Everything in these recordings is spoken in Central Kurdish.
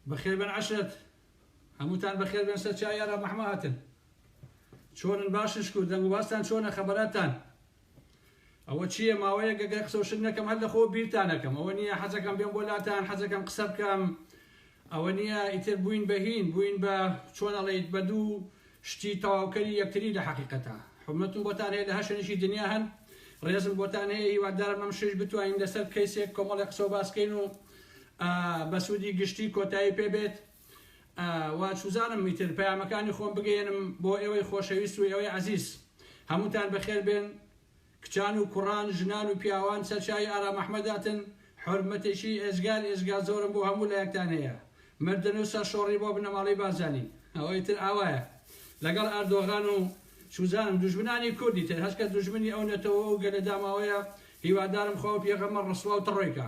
بەخێربێن عەشرەت هەمووتان بەخێربێن سەر چای ئارام ئەحمە هاتن چۆنن باشن شکور دەنگ و باستان چۆنە خەبەراتان ئەوە چییە ماوەیەک گەگەر قسە و شت نەکەم هەر لەخۆ بیرتانەکەم ئەوە نییە حەزەکەم بێم بۆ لاتان حەزەکەم قسە بکەم ئەوە نییە ئیتر بووین بە هین بووین بە چۆن ئەڵێیت بە دوو شتی تەواوکەری یەکتری لە حەقیقەتا حورمەتم بۆتان هەیە لە هەر شوێنێکی دنیا هەن ڕێزم بۆتان هەیە هیوادارم ئەم شەویش بتوانین لەسەر کەیسێک کۆمەڵێک قسە و باس کەین و بە سوودی گشتی کۆتایی پێ بێت و چوزانم ئیتر پەیامەکانی خۆم بگەیەنم بۆ ئێوەی خۆشەویست و ئێوەی عەزیز هەمووتان بەخێر بێن کچان و کوڕان، ژنان و پیاوان سەرچاوی ئارام ئەحمەداتن، حورمەتێکی ئێجگار ئێجگار زۆرم بۆ هەموو لایەکتان هەیە. مردن و سەرشۆڕی بۆ بنەماڵەی بارزانی. ئەوە ئیتر ئاوایە. لەگەڵ ئەردۆغان و چوزانم دوژمنانی کورد ئیتر هەرکەس دوژمنی ئەو نەتەوە و گەلە داماوەیە هیوادارم خوا و پێغەمبەر ڕسوا و تڕۆی کا.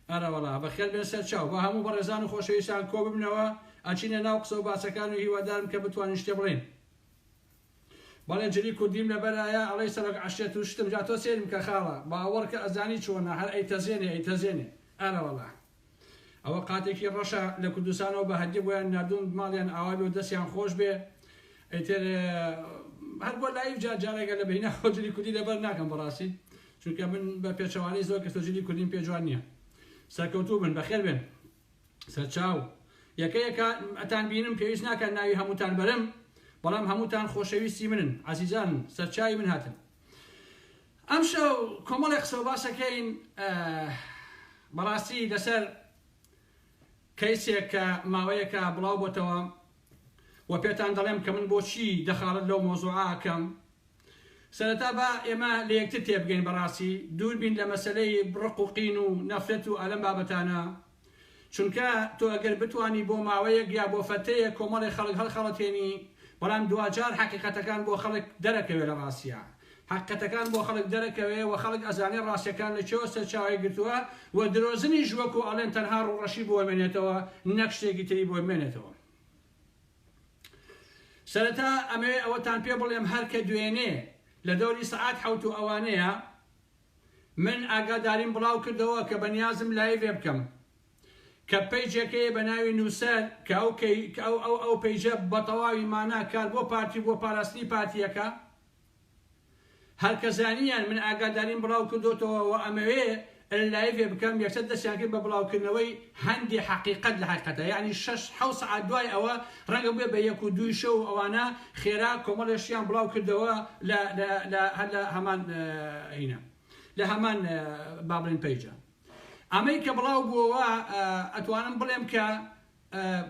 ئەرەوەڵا بەخێر بێن سەرچاو. با هەموو بەڕێزان و خۆشەویستان کۆببنەوە ئەچینە ناو قسە و باسەکان و هیوادارم کە بتوانین شتێ بڵێین. بەڵێ جلی کوردیم لەبەرایە ئەڵێی سەرۆک عەشرەت و شتم جا تۆ سەیرم کە خاڵە باوەڕکە ئەزانی چۆنە هەر ئەیتەزێنێ ئەیتەزێنێ ئەرەوەڵا ئەوە قاتێکی ڕەشە لە کوردستانەوە بە هەدیە بۆیان ناردوم ماڵیان ئاوا بێ و دەستیان خۆش بێ ئیتر هەر بۆ live جار جارێکە لە بەینا خۆ جلی کوردی لەبەر ناکەم بەڕاستی چونکە من بە پێچەوانەی زۆر کەس جلی کوردیم پێ جوان نییە سەرکەوتوو بن بەخێر بێن سەرچاو. یەکە یەکە ئەتان بینم پێویست ناکات ناوی هەمووتان بەرم بەڵام هەمووتان خۆشەویستی منن عەزیزانن سەرچاوی من هاتن ئەمشەو کۆمەڵێک قسەو باسەکەین بەڕاستی لەسەر کەیسێک کە ماوەیەکە بڵاو بۆتەوە و پێتان دەڵێم کە من بۆچی دەخاڵەت لەو مۆزوعە ئەکەم سەرەتا با ئێمە لە یەکتر تێبگەین بەڕاستی دوور بین لە مەسەلەی ڕق و قین و نەفرەت و ئەلەم بابەتانە چونکە تۆ ئەگەر بتوانی بۆ ماوەیەک یا بۆ فەترەیەک کۆمەڵێ خەڵک هەڵخەڵەتێنی بەڵام دواجار حەقیقەتەکان بۆ خەڵک دەرەکەوێ لە ڕاستیا حەقیقەتەکان بۆ خەڵک دەرەکەوێ و خەڵک ئەزانێ ڕاستیەکان لە کوێوە سەرچاوەی گرتووە و درۆزنیش وەکو ئەڵێن تەنها ڕووڕەشی بۆ ئەمێنێتەوە نەک شتێکی تری بۆ بمێنێتەوە. سەرەتا ئەمەوێ ئەوەتان پێ بڵێم هەر کە دوێنێ لە دەوری سەعات حەوت و ئەوانەیە من ئاگاداریم بڵاو کردەوە کە بەنیازم live ێ بکەم کە page ێک هەیە بە ناوی نووسەر کە ئەو کە ئەو ئەو ئەو page ە بە تەواوی مانا کار بۆ پارتی و بۆ پاراستنی پارتییەکە هەر کە زانیان من ئاگاداریم بڵاو کردۆتەوە و ئەمەوێ live ێ بکەم یەکسەر دەستیان کرد بە بڵاو کردنەوەی هەندێ حەقیقەت لە حەقیقەتا یەعنی شەش حەوت سەعات دوای ئەوە ڕەنگە بووێ بە یەک و دووی شەو و ئەوانە خێرا کۆمەڵێ شتیان بڵاو کردەوە لە لە لە هەر لە هەمان هینە لە هەمان با بڵێین page ە ئەمەی کە بڵاو بووەوە ئەتوانم بڵێم کە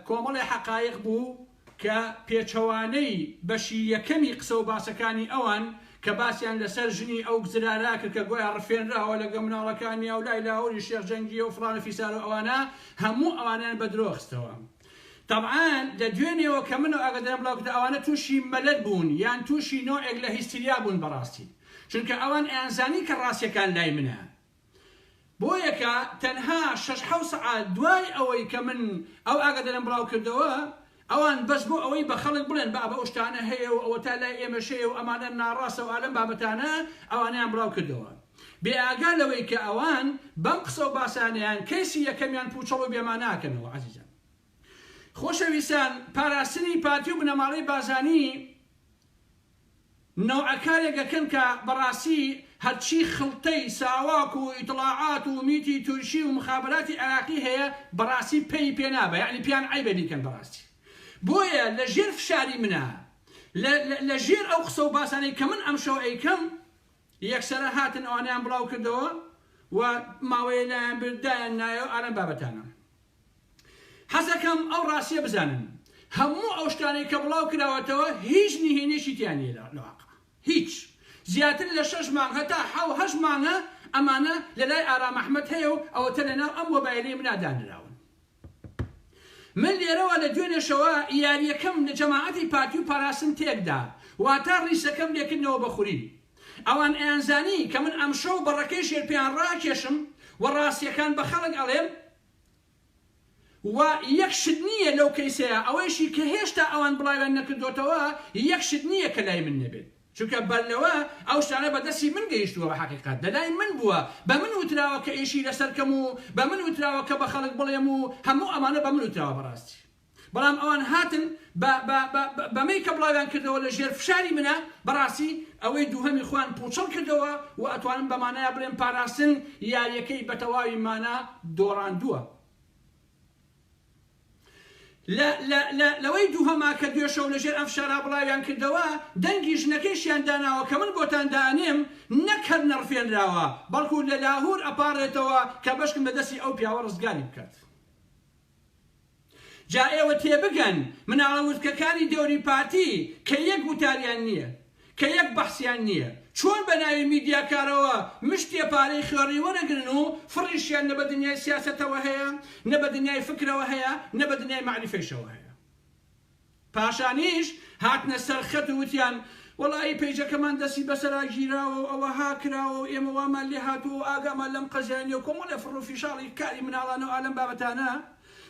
کۆمەڵێ حەقایق بوو کە پێچەوانەی بەشی یەکەمی قسە و باسەکانی ئەوان کە باسیان لە سەر ژنی ئەو زرارە کرد کە گۆیا ڕفێنراوە لەگە مناڵەکانیا و لای لاهوری شێخ جەنگیە و فڵان و فیسار و ئەوانە هەموو ئەوانەیان بە درۆ خستەوە. تەبعەن لە دوێنێوە کە من ئەو ئاگاداریم بڵاو کردەوە ئەوانە تووشی مەلەل بوون یان تووشی نەوعێک لە هیستریا بوون بەڕاستی چونکە ئەوان ئەیانزانی کە ڕاستیەکان لای منە بۆیەکە تەنها شەش حەوت سەعات دوای ئەوەی کە من ئەو ئاگاداریم بڵاو کردەوە ئەوان بەس بۆ ئەوەی بە خەڵک بڵێن بابە ئەو شتانە هەیە و ئەوەتا لای ئێمەش هەیە و ئەمانە ناڕاستە و ئالەم بابەتانە ئەوانەیان بڵاو کردەوە بێ ئاگا لەوەی کە ئەوان بەم قسە و باسانەیان کەیسی یەکەمیان پوچەڵ و بێمانا ئەکەنەوە عەزیزان خۆشەویستان پاراستنی پارتی و بنەماڵەی بازانی نەوعە کارێک ئەکەن کە بەڕاستی هەرچی خڵتەی ساواک و ئیتڵاعات و میتی تورکی و مخابراتی عێراقی هەیە بەڕاستی پێی پێ نابا یەعنی پێیان عەیبە بیکەن بەڕاستی بۆیە لە ژێر فشاری منە لە لە ژێر ئەو قسە و باسانەی کە من ئەمشەو ئەیکەم یەکسەرە هاتن ئەوانەیان بڵاو کردەوە و ماوەیە لایان برد دایان نایەوە ئالەم بابەتانە. حەزەکەم ئەو ڕاستیە بزانن هەموو ئەو شتانەی کە بڵاو کراوەتەوە هیچ نهێنیەکی تیا نیە لە واقع هیچ زیاتر لە شەش مانگ هەتا حەو هەشت مانگە ئەمانە لە لای ئارام ئەحمەد هەیە و ئەوەتە لە ناو ئەم مۆبایلەی منا دانراون من لێرەوە لە دوێنێشەوە یاریەکەم لە جەماعەتی پارتی و پاراستن تێکدا واتا ڕیسەکەم لێکردنەوە بە خوری ئەوان ئەیانزانی کە من ئەمشەو بەڕەکەی ژێر پێیان ڕاکێشم و ڕاستیەکان بە خەڵک ئەڵێم و یەک شت نییە لەو کەیسەیا ئەوەیشی کە هێشتا ئەوان بڵاویان نەکردۆتەوە یەک شت نییە کە لای من نەبێت. چونکە بەر لەوە ئەو شتانە بە دەستی من گەیشتووە بە حەقیقەت لە لای من بووە بە من وتراوە کە ئیشی لەسەر کەم و بە من وتراوە کە بە خەڵک بڵێم و هەموو ئەمانە بە من وتراوە بەڕاستی بەڵام ئەوان هاتن بە بە بە بەمەی کە بڵاویان کردەوە لە ژێر فشاری منە بەڕاستی ئەوەی دووهەمی خۆیان پوچەڵ کردەوە و ئەتوانم بە مانایا بڵێم پاراستن یاریەکەی بە تەواوی مانا دۆڕاندووە. لە لە لە لەوەی دووهەما کە دوێشەو لە ژێر ئەم فشارا بڵاویان کردەوە دەنگی ژنەکەیشیان داناوە کە من بۆتان دائەنێم نەک هەر نەڕفێنراوە بەڵکو لە لاهور ئەپاڕێتەوە کە بەشکم لە دەستی ئەو پیاوە ڕزگاری بکات. جا ئێوە تێبگەن مناڵە ورتکەکانی دەوری پارتی کە یەک وتاریان نیە کە یەک بەحسیان نیە چۆن بە ناوی میدیاکارەوە مشتێ پارەی خوێڕی وەرەگرن و فڕیشیان نە بە دنیای سیاسەتەوە هەیە نە بە دنیای فکرەوە هەیە نە بە دنیای مەعریفەیشەوە هەیە. پاشانیش هاتنە سەر خەت و وتیان، وەڵایی پەیجەکەمان دەستی بەسەرا گیراوە و ئەوەها کراوە و ئێمە وامان لێ هاتووە و ئاگامان لەم قەزیە نیە و کۆمەڵێ فڕ و فیشاڵی کاری مناڵانە و ئالەم بابەتانە.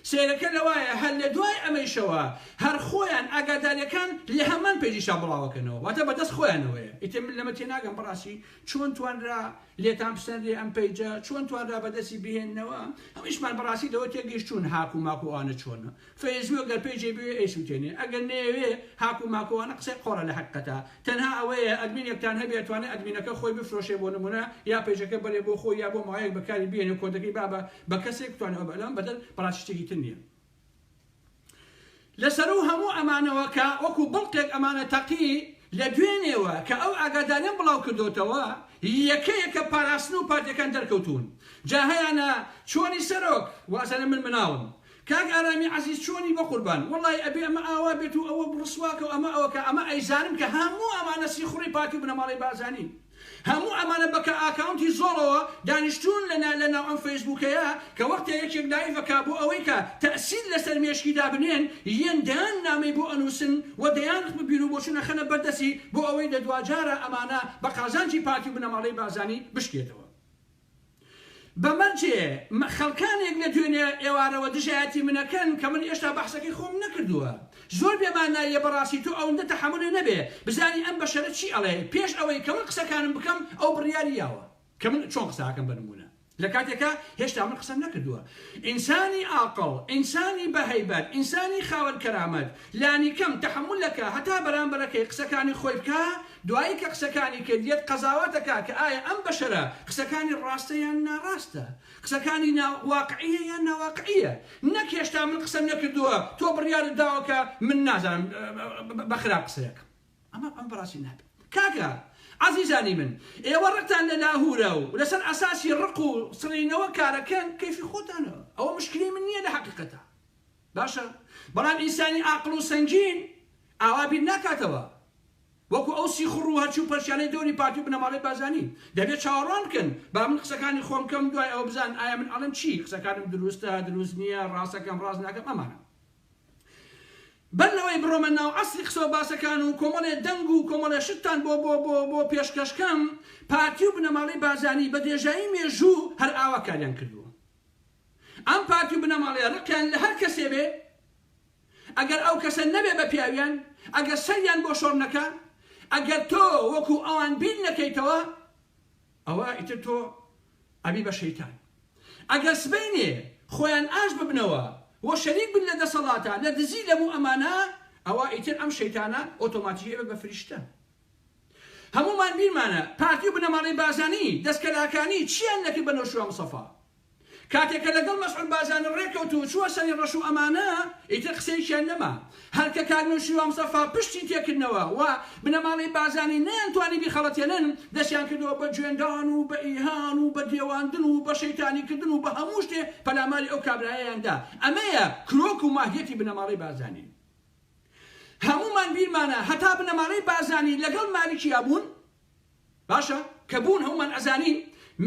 سەیرەکە لەوایە هەر لە دوای ئەمەیشەوە هەر خۆیان ئاگاداریەکان لە هەمان پەیجیشا بڵاوەکەنەوە واتە بەدەست خۆیانەوەیە. ئیتر من لەمە تێناگەم بەڕاستی چۆن توانرا لێتان بسەنرێ ئەم پەیجە چۆن توانرا بەدەستی بهێننەوە؟ هەموویشمان بەڕاستی لەوە تێگەیشتوون هاک و ماک و ئەوانە چۆنە. فەیسبوک گەر پەیجێ بوێ ئەیسوتێنێ ئەگەر نەیەوێ هاک و ماک و ئەوانە قسەی قۆڕە لە حەقیقەتا تەنها ئەوەیە ئەدمینێکتان هەبێ ئەتوانێ ئەدمینەکە خۆی بفرۆشێ بۆ نمونە یا پەیجەکە بەرێ بۆ خۆی یا بۆ ماوەیەک بەکاری بهێنێ کۆدەکەی با بە کەسێک بتوانێ ئەوە بەلام بەدەر بەڕاستی شتێکی تر نیە لەسەروو هەموو ئەمانەوە کە وەکو بڵقێک ئەمانە تەقی لە دوێنێوە کە ئەو ئاگاداریەم بڵاو کردۆتەوە یەکە یەکە پاراستن و پارتیەکان دەرکەوتوون جا هەیانە چۆنی سەرۆک وازانێ من مناڵم کاک ئارامی عەزیز چۆنی بەقوربان وەڵای ئەبێ ئەمە ئاوا بێت و ئەوە ڕسواکە و ئەمە ئەوەکە ئەمە ئەیزانم کە هەموو ئەمانە سیخوڕی پارتی و بنەماڵەی بارزانین هەموو ئەمانە بە کە ئاکاونتی زۆڵەوە دانیشتوون لە لە ناو ئەم فەیسبووکەیە کە وەختێ یەکێک live ئەکا بۆ ئەوەی کە تەئسیر لەسەر مێشکی دابنێن یەن دەیان نامەی بۆ ئەنووسن و دەیان بیروبۆچوون ئەخەنە بەردەستی بۆ ئەوەی لە دواجارا ئەمانە بە قازانجی پارتی و بنەماڵەی بارزانی بشکێتەوە. بە مەرجێ خەڵکانێک لە دوێنێ ئێوارەوە دژایەتی منەکەن کە من ئێشتا بەحسەکەی خۆم نەکردووە. زۆر بێ ماناییە بەڕاستی تۆ ئەوندە تەحەمولێ نەبێ بزانی ئەم بەشەرە چی ئەڵێ پێش ئەوەی کە من قسەکانم بکەم ئەو بڕیاری یاوە کە من چۆن قسە ئەکەم بە نموونە لە کاتێکا هێشتا من قسەم نەکردووە ئینسانی ئاقڵ ئینسانی بە هەیبەت ئینسانی خاوەن کەرامەت لانیکەم تەحەمول ئەکا هەتا بەرامبەرەکەی قسەکانی خۆی بکا دوایی کە قسەکانی کرد یەت قەزاوەت ئەکا کە ئایا ئەم بەشەرە قسەکانی ڕاستە یان ناڕاستە قسەکانی نا واقعیە یان ناواقعیە نەک هێشتا من قسەم نەکردووە تۆ بڕیارت داوە کە من نازانم بە خراپ قسەیەکەم ئەمە ئەم بەڕاستی نابێت کاکە عەزیزانی من ئێوە ڕقتان لە لاهورە و لەسەر ئەساسی ڕق و سڕینەوە کارەکەن کەیفی خۆتانە ئەوە مشکلەی من نییە لە حەقیقەتە باشە بەڵام ئینسانی ئاقڵ و سەنگین ئاوا بیر ناکاتەوە وەکو ئەو سیخوڕ و هەرچی و پەرچیانەی دەوری پارتی و بنەماڵەی بارزانی دەبێت چاوەڕوان بکەن با من قسەکانی خۆم بکەم دوای ئەوە بزانن ئایا من ئەڵێم چی قسەکانم دروستە دروست نییە ڕاستەکەم ڕاست ناکەم ئەمانە بەر لەوەی بڕۆمە ناو ئەسڵی قسە و باسەکان و کۆمەڵێ دەنگ و کۆمەڵێ شتتان بۆ بۆ بۆ بۆ پێشکەش کەم پارتی و بنەماڵەی بارزانی بە درێژایی مێژوو هەر ئاوا کاریان کردووە ئەم پارتی و بنەماڵەیە ڕقیان لە هەر کەسێ بێ ئەگەر ئەو کەسە نەبێ بە پیاویان، ئەگەر سەریان بۆ شۆڕ نەکا، ئەگەر تۆ وەکو ئەوان بیر نەکەیتەوە، ئەوە ئیتر تۆ ئەبی بە شەیتان. ئەگەر سبەینێ خۆیان ئاش ببنەوە و شەریک بن لە دەسەڵاتا، لە دزی لەموو ئەمانە، ئەوا ئیتر ئەم شەیتانە ئۆتۆماتیکی ئەبێ بە فریشتە. هەموومان بیرمانە پارتی و بنەماڵەی بارزانی، دەستکەلاکانی، چیان نەکرد بە نەوشیروان مستەفا. کاتێ کە لەگەڵ مەسعود بارزانی ڕێکەوت و چووە سەری ڕەش و ئەمانە، ئیتر قسەیەکیان نەما. هەر کە کاک نەوشیروان مستەفا پشتی تێکردنەوە و بنەماڵەی بارزانی نەیانتوانی بیخەڵەتێنن، دەستیان کردەوە بە جوێندان و بە ئیهان و بە دێواندن و بە شەیتانی کردن و بە هەموو شتێ پەلاماری ئەو کابرایەیان دا. ئەمەیە کرۆک و ماهیەتی بنەماڵەی بارزانی. هەموومان بیرمانە هەتا بنەماڵەی بارزانی لەگەڵ مالکیا بوون، باشە کە بوون هەموومان ئەزانین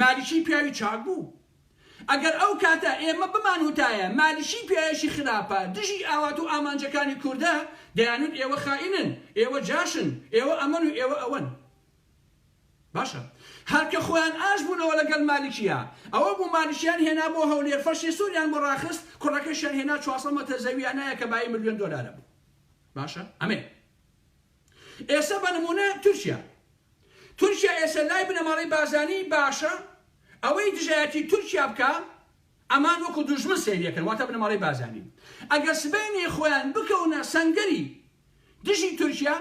مالیکی پیاوی چاک بوو ئەگەر ئەو کاتە ئێمە بمان وتایە مالیکی پیاوێکی خراپە دژی ئاوات و ئامانجەکانی کوردە دەیانوت ئێوە خائینن ئێوە جاشن ئێوە ئەمەن و ئێوە ئەوەن باشە هەر کە خۆیان ئاش بوونەوە لەگەل مالکیە ئەوە بوو مالکیان هێنا بۆ هەولێر فەرشی سوریان بۆ ڕاخست کوڕەکەشیان هێنا 400 مەتر زەویان نایە کە بایی ملیۆن دۆلارە بوو باشە ئەمەیە. ئێستا بە نمونە تورکیا تورکیا ئێستا لای بنەماڵەی بارزانی باشە ئەوەی دژایەتی تورکیا بکا ئەمان وەکو دوژمن سەیریەکەن واتە بنەماڵەی بارزانی ئەگەر سبەینێ خۆیان بکەونە سەنگەری دژی تورکیا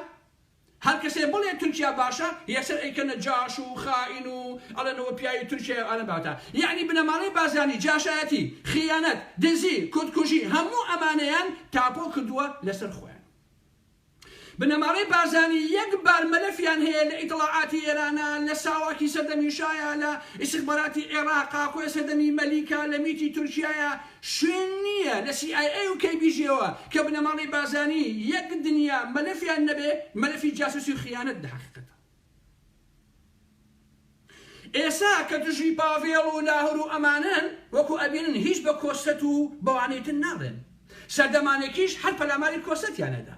هەر کەسێ بڵێ تورکیا باشە یەکسەر ئەیکەنە جاش و خائین و ئەڵێنەوە پیاوی تورکیایە و ئالەم بابەتە یەعنی بنەماڵەی بارزانی جاشایەتی خیانەت دزی کوردکوژی هەموو ئەمانەیان تاپۆ کردووە لەسەر خۆیان. بنەماڵەی بارزانی یەک بار مەلەفیان هەیە لە ئیتڵاعاتی ئێرانا، لە ساواکی سەردەمی شایا، لە ئیستخباراتی عێراقا، خۆی سەردەمی مەلیکا، لە میتی تورکیایا، شوێن نییە لە سی ئای ئەی و کەی بی جیەوە کە بنەماڵەی بارزانی یەک دنیا مەلەفیان نەبێ، مەلەفی جاسوسی و خیانەت لە حەقیقەتا. ئێسا کە دژی پاڤێڵ و لاهور و ئەمانەن وەکو ئەبینن هیچ بە کۆسرەت و بەوانەی تر ناڵێن. سەردەمانێکیش هەر پەلاماری کۆسرەتیان ئەدا.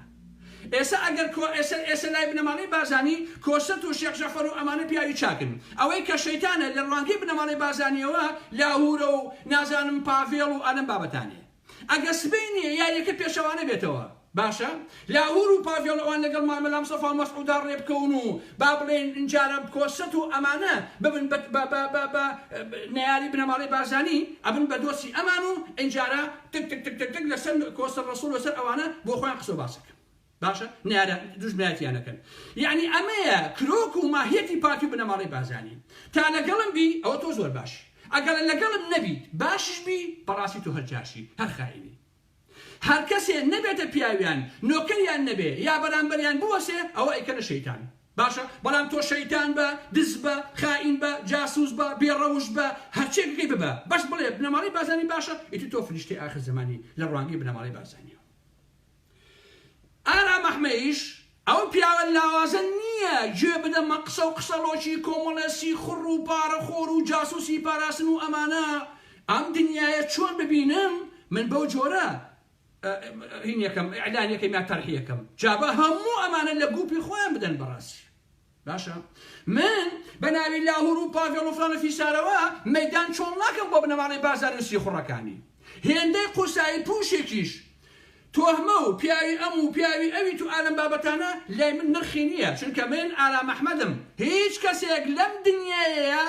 ئێسا ئەگەر کۆ ئێسە ئێسە لای بنەماڵەی بارزانی کۆسرەت و شێخ جەعفەر و ئەمانە پیاوی چاکن. ئەوەی کە شەیتانە لە ڕوانگەی بنەماڵەی بارزانیەوە لاهورە و نازانم پاڤێڵ و ئەلەم بابەتانەیە. ئەگەر سبەینێ یاریەکە پێچەوانە بێتەوە باشە لاهور و پاڤێڵ ئەوان لەگەڵ مامە مستەفا و مەسعودا ڕێ بکەون و با بڵێین ئینجارە کۆسرەت و ئەمانە ببن بە بە بە بە بە نەیاری بنەماڵەی بارزانی ئەبن بە دۆستی ئەمان و ئینجارە تک تک تک تک تک لەسەر کۆسرەت ڕەسوڵ لەسەر ئەوانە بۆ خۆیان قسە و باسەکەن باشە نەیارە دوژمنایەتیان ئەکەن یەعنی ئەمەیە کرۆک و ماهیەتی پارتی و بنەماڵەی بارزانی تا لەگەڵم بی ئەوە تۆ زۆر باشی ئەگەر لەگەڵم نەبیت باشیش بی بەڕاستی تۆ هەر جاشی هەر خائینی هەر کەسێ نەبێتە پیاویان نۆکەریان نەبێ یا بەرامبەریان بوەسێ ئەوە ئەیکەنە شەیتان باشە بەڵام تۆ شەیتان بە دز بە خائین بە جاسوس بە بێ ڕەوشت بە هەرچێکەکەی ببە بەس بڵێ بنەماڵەی بارزانی باشە ئیتر تۆ فریشتەی ئاخر زەمانی لە ڕوانگەی بنەماڵەی بارزانیەوە. ئارام ئەحمەیش ئەو پیاوە لاوازە نییە گوێ بدەمە قسە و قسەڵۆکی کۆمەڵێ سیخوڕ و پارەخۆر و جاسوسی پاراستن و ئەمانە، ئەم دنیایە چۆن ببینم من بەو جۆرە هینیەکەم ئیعلانیەکەم یا تەرحیەکەم جا با هەموو ئەمانە لە گوپی خۆیان بدەن بەڕاستی. باشە من بە ناوی لاهور و پاڤێڵ و فلان و فیسارەوە مەیدان چۆڵ ناکەم بۆ بنەماڵەی بارزانی و سیخوڕەکانی. هێندەی قورسایی پوشێکیش تۆهمە و پیاوی ئەم و پیاوی ئەویت و ئالەم بابەتانە لای من نرخی نییە چونکە من ئارام ئەحمەدم هیچ کەسێک لەم دنیایەیە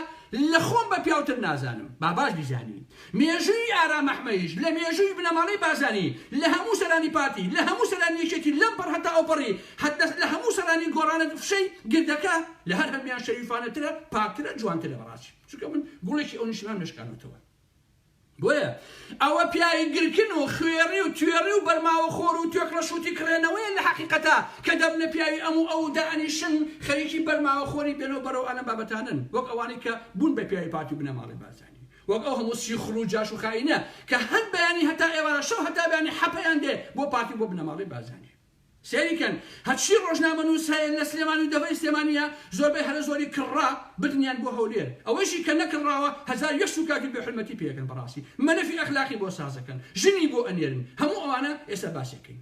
لە خۆم بە پیاوتر نازانم با باش بیزانین مێژووی ئارام ئەحمەیش لە مێژووی بنەماڵەی بارزانی، لە هەموو سەرانی پارتی، لە هەموو سەرانی یەکێتی لەم پەڕ هەتا ئەوپەڕی، هەتا لە هەموو سەرانی گۆڕانە فشەی گردەکە لە هەر هەموویان شەریفانەترە، پاکترە، جوانترە بەڕاستی. چونکە من گوڵێکی ئەو نیشتمانەم نەشکاندووەتەوە. بۆیە ئەوە پیاوی گرکن و خوێڕی و توێڕی و بەرماوەخۆر و توێکڵە شووتی کڕێنەوەیە لە حەقیقەتا کە دەبنە پیاوی ئەم و ئەو و دائەنیشن خەریکی بەرماوەخۆری بێنەوە بەرەو ئەلەم بابەتانەن وەک ئەوانەی کە بوون بە پیاوی پارتی و بنەماڵەی بارزانی. وەک ئەو هەموو سیخوڕ و جاش و خائینە کە هەر بەیانی هەتا ئێوارە شەو هەتا بەیانی حەپەیان دێ بۆ پارتی و بۆ بنەماڵەی بارزانی. سەیری کەن هەرچی ڕۆژنامەنووس هەیە لە سلێمانی و دەڤەری سلێمانیە زۆربەی هەرە زۆری کڕا بردنیان بۆ هەولێر ئەوەیشی کە نەکڕاوە 1001 سوکاتی بێ حورمەتی پێ ئەکەن بەڕاستی مەلەفی ئەخلاقی بۆ سازەکەن ژنی بۆ ئەنێرن هەموو ئەوانە ئێستا باسێکەین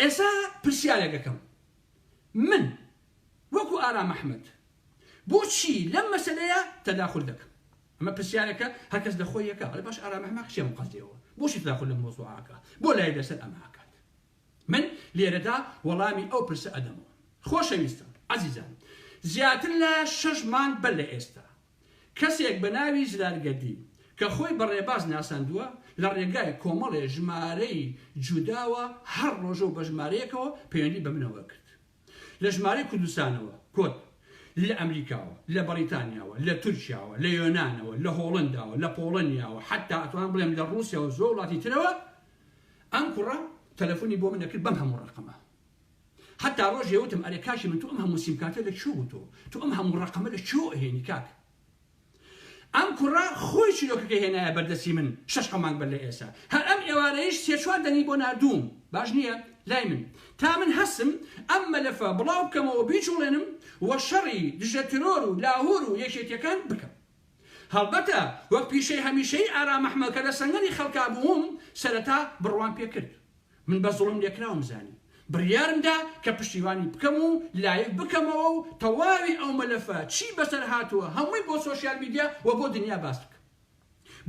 ئێستا پرسیارێک ئەکەم من وەکو ئارام ئەحمەد بۆچی لەم مەسەلەیە تەداخول دەکەم؟ ئەمە پرسیارێکە هەر کەس لە خۆی یەکە ئەڵێ باش ئارام ئەحمەد چیە ئەم قەزیەوە بۆچی تەداخول لەم مەوزوعە ئەکا بۆ لایڤ لەسەر ئەمە ئەکات من لێرەدا وەڵامی ئەو پرسە ئەدەمەوە خۆشەویستان عەزیزان زیاتر لە شەش مانگ بەر لە ئێستا کەسێک بە ناوی زرار گەردی کە خۆی بە ڕێباز ناساندووە لە ڕێگای کۆمەڵێ ژمارەی جوداوە هەر ڕۆژە و بە ژمارەیەکەوە پەیوەندی بە منەوە کرد لە ژمارەی کوردستانەوە، کۆد، لە ئەمریکاوە، لە بەڕیتانیاوە، لە تورکیاوە، لە یۆنانەوە، لە هۆڵەنداوە، لە پۆڵەنیاوە، حەتتا ئەتوانم بڵێم لە ڕووسیاوە زۆر وڵاتی ترەوە، ئەم کوڕە تەلەفۆنی بۆ من ئەکرد بەم هەموو ڕەقەمە. حەتتا ڕۆژێ وتم ئەرێ کاکی من تۆ ئەم هەموو سیمکارتە لە کوێ بوو تۆ؟ تۆ ئەم هەموو ڕەقەمە لە کوێوە ئەهێنی کاک؟ ئەم کوڕە خۆی چیرۆکەکەی هێنایە بەردەستی من شەش حەو مانگ بەر لە ئێستا. هەر ئەم ئێوارەیش سێ چوار دەنگی بۆ ناردووم. باش نییە؟ لای من. تا من هەستم ئەم مەلەفە بڵاو بکەمەوە بیجوڵێنم و شەڕی دژە ترۆر و لاهور و یەکێتیەکان بکەم. هەڵبەتە وەک پیشەی هەمیشەیی ئارام ئەحمەد کە لە سەنگەری خەڵکا بووم سەرەتا بڕوام پێ کرد. من بە زوڵم لێکراوم زانی. بڕیارم دا کە پشتیوانی بکەم و live بکەمەوە و تەواوی ئەو مەلەفە چی بەسەر هاتووە هەمووی بۆ سۆشیال میدیا و بۆ دنیا باس بکەم.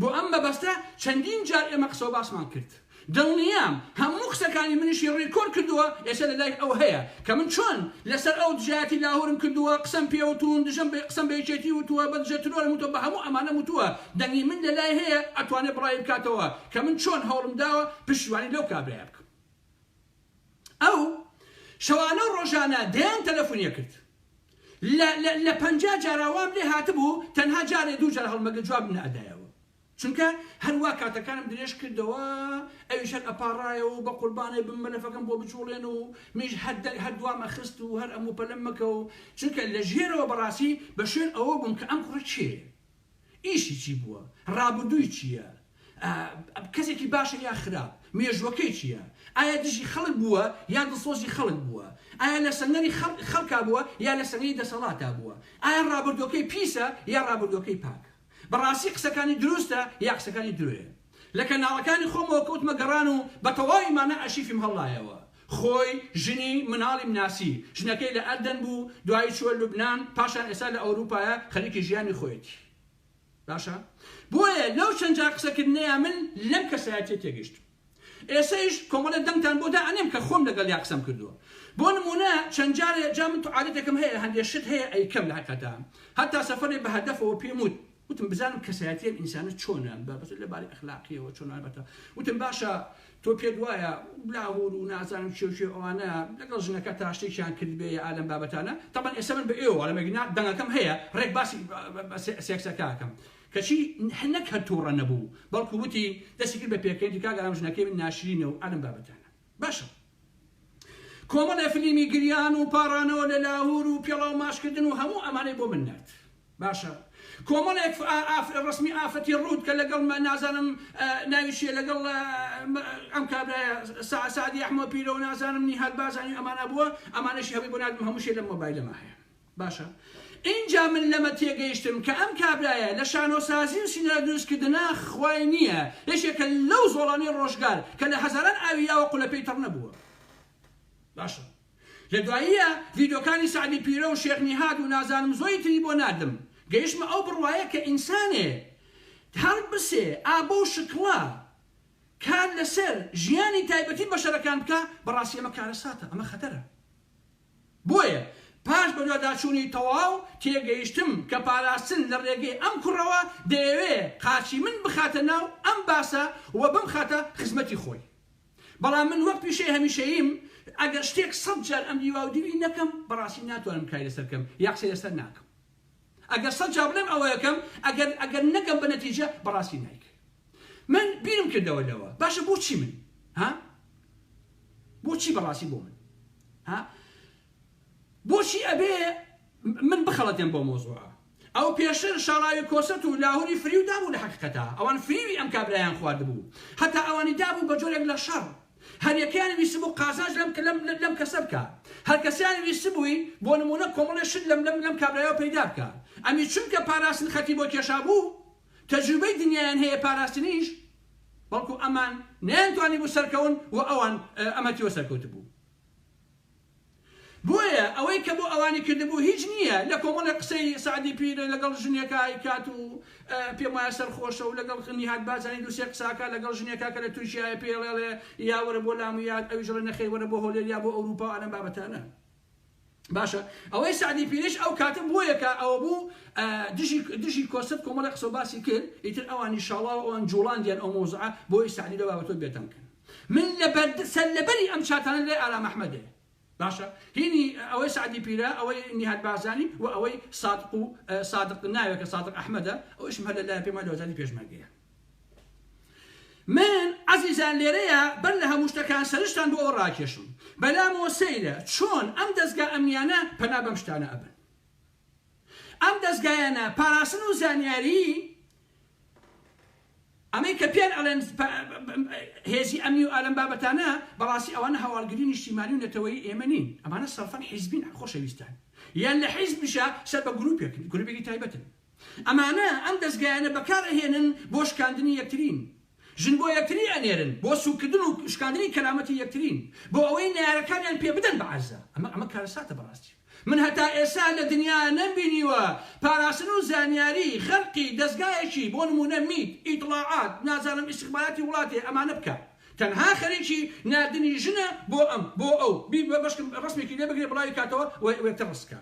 بۆ ئەم مەبەستە چەندین جار ئێمە قسەو باسمان کرد. دڵنیام هەموو قسەکانی منیشی ڕیکۆرد کردووە ئێستا لە لای ئەو هەیە کە من چۆن لەسەر ئەو دژایەتی لاهورم کردووە قسەم پێ وتوون دژم بە قسەم بە یەکێتی وتووە بە دژە ترۆرم وتووە بە هەموو ئەمانەم وتووە دەنگی من لە لای هەیە ئەتوانێ بڵاوی بکاتەوە کە من چۆن هەوڵم داوە پشتیوانی لەو کابرایە بکەم ئەو شەوانە و ڕۆژانە دەیان تەلەفونی کرد لە لە لە 50 جارا وام لێ هاتبوو تەنها جارێ دوو جار هەڵمەگرت جوابم نەئەدایەوە چونکە هەروا کاتەکانم درێژ کردەوە ئەویش هەر ئەپاڕایەوە و بەقوربانێ بم مەلەفەکەم بۆ بجوڵێن و منیش هەر دەنگ هەر دوام ئەخست و هەر ئەموو پەلەم مەکە و چونکە لە ژێرەوە بەڕاستی بە شوێن ئەوە بووم کە ئەم کوڕە کێیە ئیشی چی بووە ڕابردووی چییە کەسێکی باشە یا خراپ مێژووەکەی چییە ئایا دژی خەڵک بووە یان دڵسۆزی خەڵک بووە ئایا لە سەنگەری خەڵکا بووە یا لە سەنگەری دەسەڵاتا بووە ئایا ڕابردووەکەی پیسە یا ڕابردووەکەی پاکە بەڕاستی قسەکانی دروستە یا قسەکانی درۆیە؟ لە کەناڵەکانی خۆمەوە کەوتمە گەڕان و بە تەواوی مانا ئەرشیفیم هەڵلایەوە. خۆی، ژنی، مناڵیم ناسی. ژنەکەی لە ئەردەن بوو، دوایی چووە لوبنان، پاشان ئێستا لە ئەوروپایە، خەریکی ژیانی خۆیەتی. باشە؟ بۆیە لەو چەند جار قسەکردنەیا من لەم کەسایەتیە تێگەیشتم. ئێسەیش کۆمەڵێ دەنگتان بۆ دائەنێم کە خۆم لەگەڵیا قسەم کردووە. بۆ نموونە چەند جارێ جا من عادەتێکم هەیە هەندێ شت هەیە ئەیکەم لە حەقیقەتا هەتا سەفەرێ بە هەدەفەوە پێم وت وتم بزانم کەسایەتی ئەم ئینسانە چۆنە بە بەس لە باری ئەخلاقیەوە چۆنە بەتە وتم باشە تۆ پێت وایە لاهور و نازانم کێ و کێ ئەوانە لەگەڵ ژنەکە تا شتێکیان کردبێ یا ئالەم بابەتانە تەبەن ئێستا من بە ئێوە ئەڵێم ئەگینا دەنگەکەم هەیە ڕێک باسی سێکسەکە ئەکەم کەچی نەک هەر توڕە نەبوو بەڵکو وتی دەستی کرد بە پێکەنینی کاک ئارام ژنەکەی من ناشرینە و ئەلم بابەتانە باشە کۆمەڵێ فلیمی گریان و پاڕانەوە لە لاهور و پێڵاو ماچکردن و هەموو ئەمانەی بۆ من نارد باشە کۆمەڵێک ڕسمی ئافرەتی ڕووت کە لەگەڵ نازانم ناوی چیە لەگەڵ ئەم کابرایە سعدی ئەحمە پیرە و نازانم نیهاد بازانی ئەمانە بووە ئەمانەشی هەمووی بۆ ناردم هەمووشی لەم مۆبایلەما هەیە باشە ئینجا من لەمە تێگەیشتم کە ئەم کابرایە لە شانۆسازی و سیناریۆ دروستکردنا خوای نییە، یەکێکە لەو زۆڵانەی ڕۆژگار کە لە هەزاران ئاوی یاوە قولەپێی تەڕ نەبووە. باشە لە دواییە ڤیدۆکانی سەعدی پیرە و شێخ نیهاد و نازانم زۆری تری بۆ ناردم گەیشتمە ئەو بڕوایە کە ئینسانێ هەڵبسێ ئا بەو شکڵە کار لەسەر ژیانی تایبەتی بەشەرەکان بکا بەڕاستی ئەمە کارەساتە ئەمە خەتەرە. بۆیە پاش بەدواداچوونی تەواو تێگەیشتم کە پاراستن لە ڕێگەی ئەم کوڕەوە دەیەوێ قاچی من بخاتە ناو ئەم باسە و بمخاتە خزمەتی خۆی. بەڵام من وەک پیشەی هەمیشەییم ئەگەر شتێک سەد جار ئەم دیواودیوی نەکەم بەڕاستی ناتوانم کاری لەسەر بکەم یا قسەی لەسەر ناکەم. ئەگەر سەد جار بڵێم ئەوە یەکەم ئەگەر ئەگەر نەگەم بە نەتیجە بەڕاستی نایکەم. من بیرم کردەوە لەوە باشە بۆچی من ها بۆچی بەڕاستی بۆ من ها بۆچی ئەبێ من بخەڵەتێن بۆ مۆزوعە ئەو پێشتر شاڵاوی کۆسەت و لاهوری فریو دابوو لە حەقیقەتا ئەوان فریوی ئەم کابرایان خواردبوو هەتا ئەوانی دابوو بە جۆرێک لە شەڕ هەریەکەیان ویستبوو قازانج لەم لەم لەم کەسە بکا هەرکەسیان ویستبووی بۆ نمونە کۆمەڵێ شت لەم لەم لەم کابرایەوە پەیدا بکا ئەمی چونکە پاراستن خەتی بۆ کێشابوو تەجروبەی دنیایان هەیە پاراستنیش بەڵکو ئەمان نەیانتوانیبوو سەرکەون و ئەوان ئەمەتیوە سەرکەوتبوو بۆیە ئەوەی کە بۆ ئەوانی کردبوو هیچ نییە لە کۆمەڵی قسەی سەعدی پیرە لەگەڵ ژنێکا ئەیکات و پێم وایە سەرخۆشە و لەگەڵ نیهاد بارزانی دوو سێ قساکە لەگەڵ ژنێکا کە لە تورکیایە پێی ئەڵێ یا وەرە بۆ لام و یا ئەویش ئەڵێ نەخێر وەرە بۆ هەولێر یا بۆ ئەوروپا و ئەلەم بابەتانە. باشە ئەوەی سەعدی پیرش ئەو کاتە بۆیە کە ئەوە بوو دژی دژی کۆسرەت کۆمەڵی قسە باسی کرد ئیتر ئەوانی شاڵاو ئەوان جوڵاندیان ئەو مەوزوعە بۆی سەعدی لەو بابەتەوە بێتەنگ کەن من لە بەرد سەر لەبەری ئەم چاتانە لای ئارام ئەحمەدێ باشە هینی ئەوەی سەعدی پیرە ئەوەی نیهاد بارزانی و ئەوەی سادق و سادق ناوێکە سادق ئەحمەدە ئەویشم هەر لە لای پێم وایە لە وەزارەتی پێشمەرگەیە من عەزیزان لێرەیا بەر لە هەموو شتەکان سەرنجتان بۆ ئەوە ڕاکێشم بەلامەوە سەیرە چۆن ئەم دەزگا ئەمنیانە پەنا بەم شتانە ئەبەن ئەم دەزگایانە پاراستن و زانیاری ئەمەی کە پێیان ئەڵێن هێزی ئەمنی و ئالەم بابەتانە بەڕاستی ئەوانە هەواڵگری نیشتیمانی و نەتەوەیی ئێمە نین ئەمانە سەرفەن حیزبین خۆشەویستان یان لە حیزبیشا سەر بە گروپێکن گروپێکی تایبەتن ئەمانە ئەم دەزگایانە بەکار ئەهێنن بۆ شکاندنی یەکترین، ژن بۆ یەکتری ئەنێرن بۆ سوککردن و شکاندنی کەرامەتی یەکترین، بۆ ئەوەی نەیارەکانیان پێ بدەن بە عەرزە. ئەمە ئەمە کارەساتە بەڕاستی. من هەتا ئێستا لە دنیا نەمبینیوە پاراستن و زانیاری خەرقی دەزگایەکی بۆ نمونە میت، ئیتڵاعات، نازانم ئیستخباراتی وڵاتێ ئەمانە بکا. تەنها خەریکی ناردنی ژنە بۆ ئەم بۆ ئەو بی بەشکم ڕسمێکی لێ بگرێ بڵاوی کاتەوە و یەکتر ڕسکا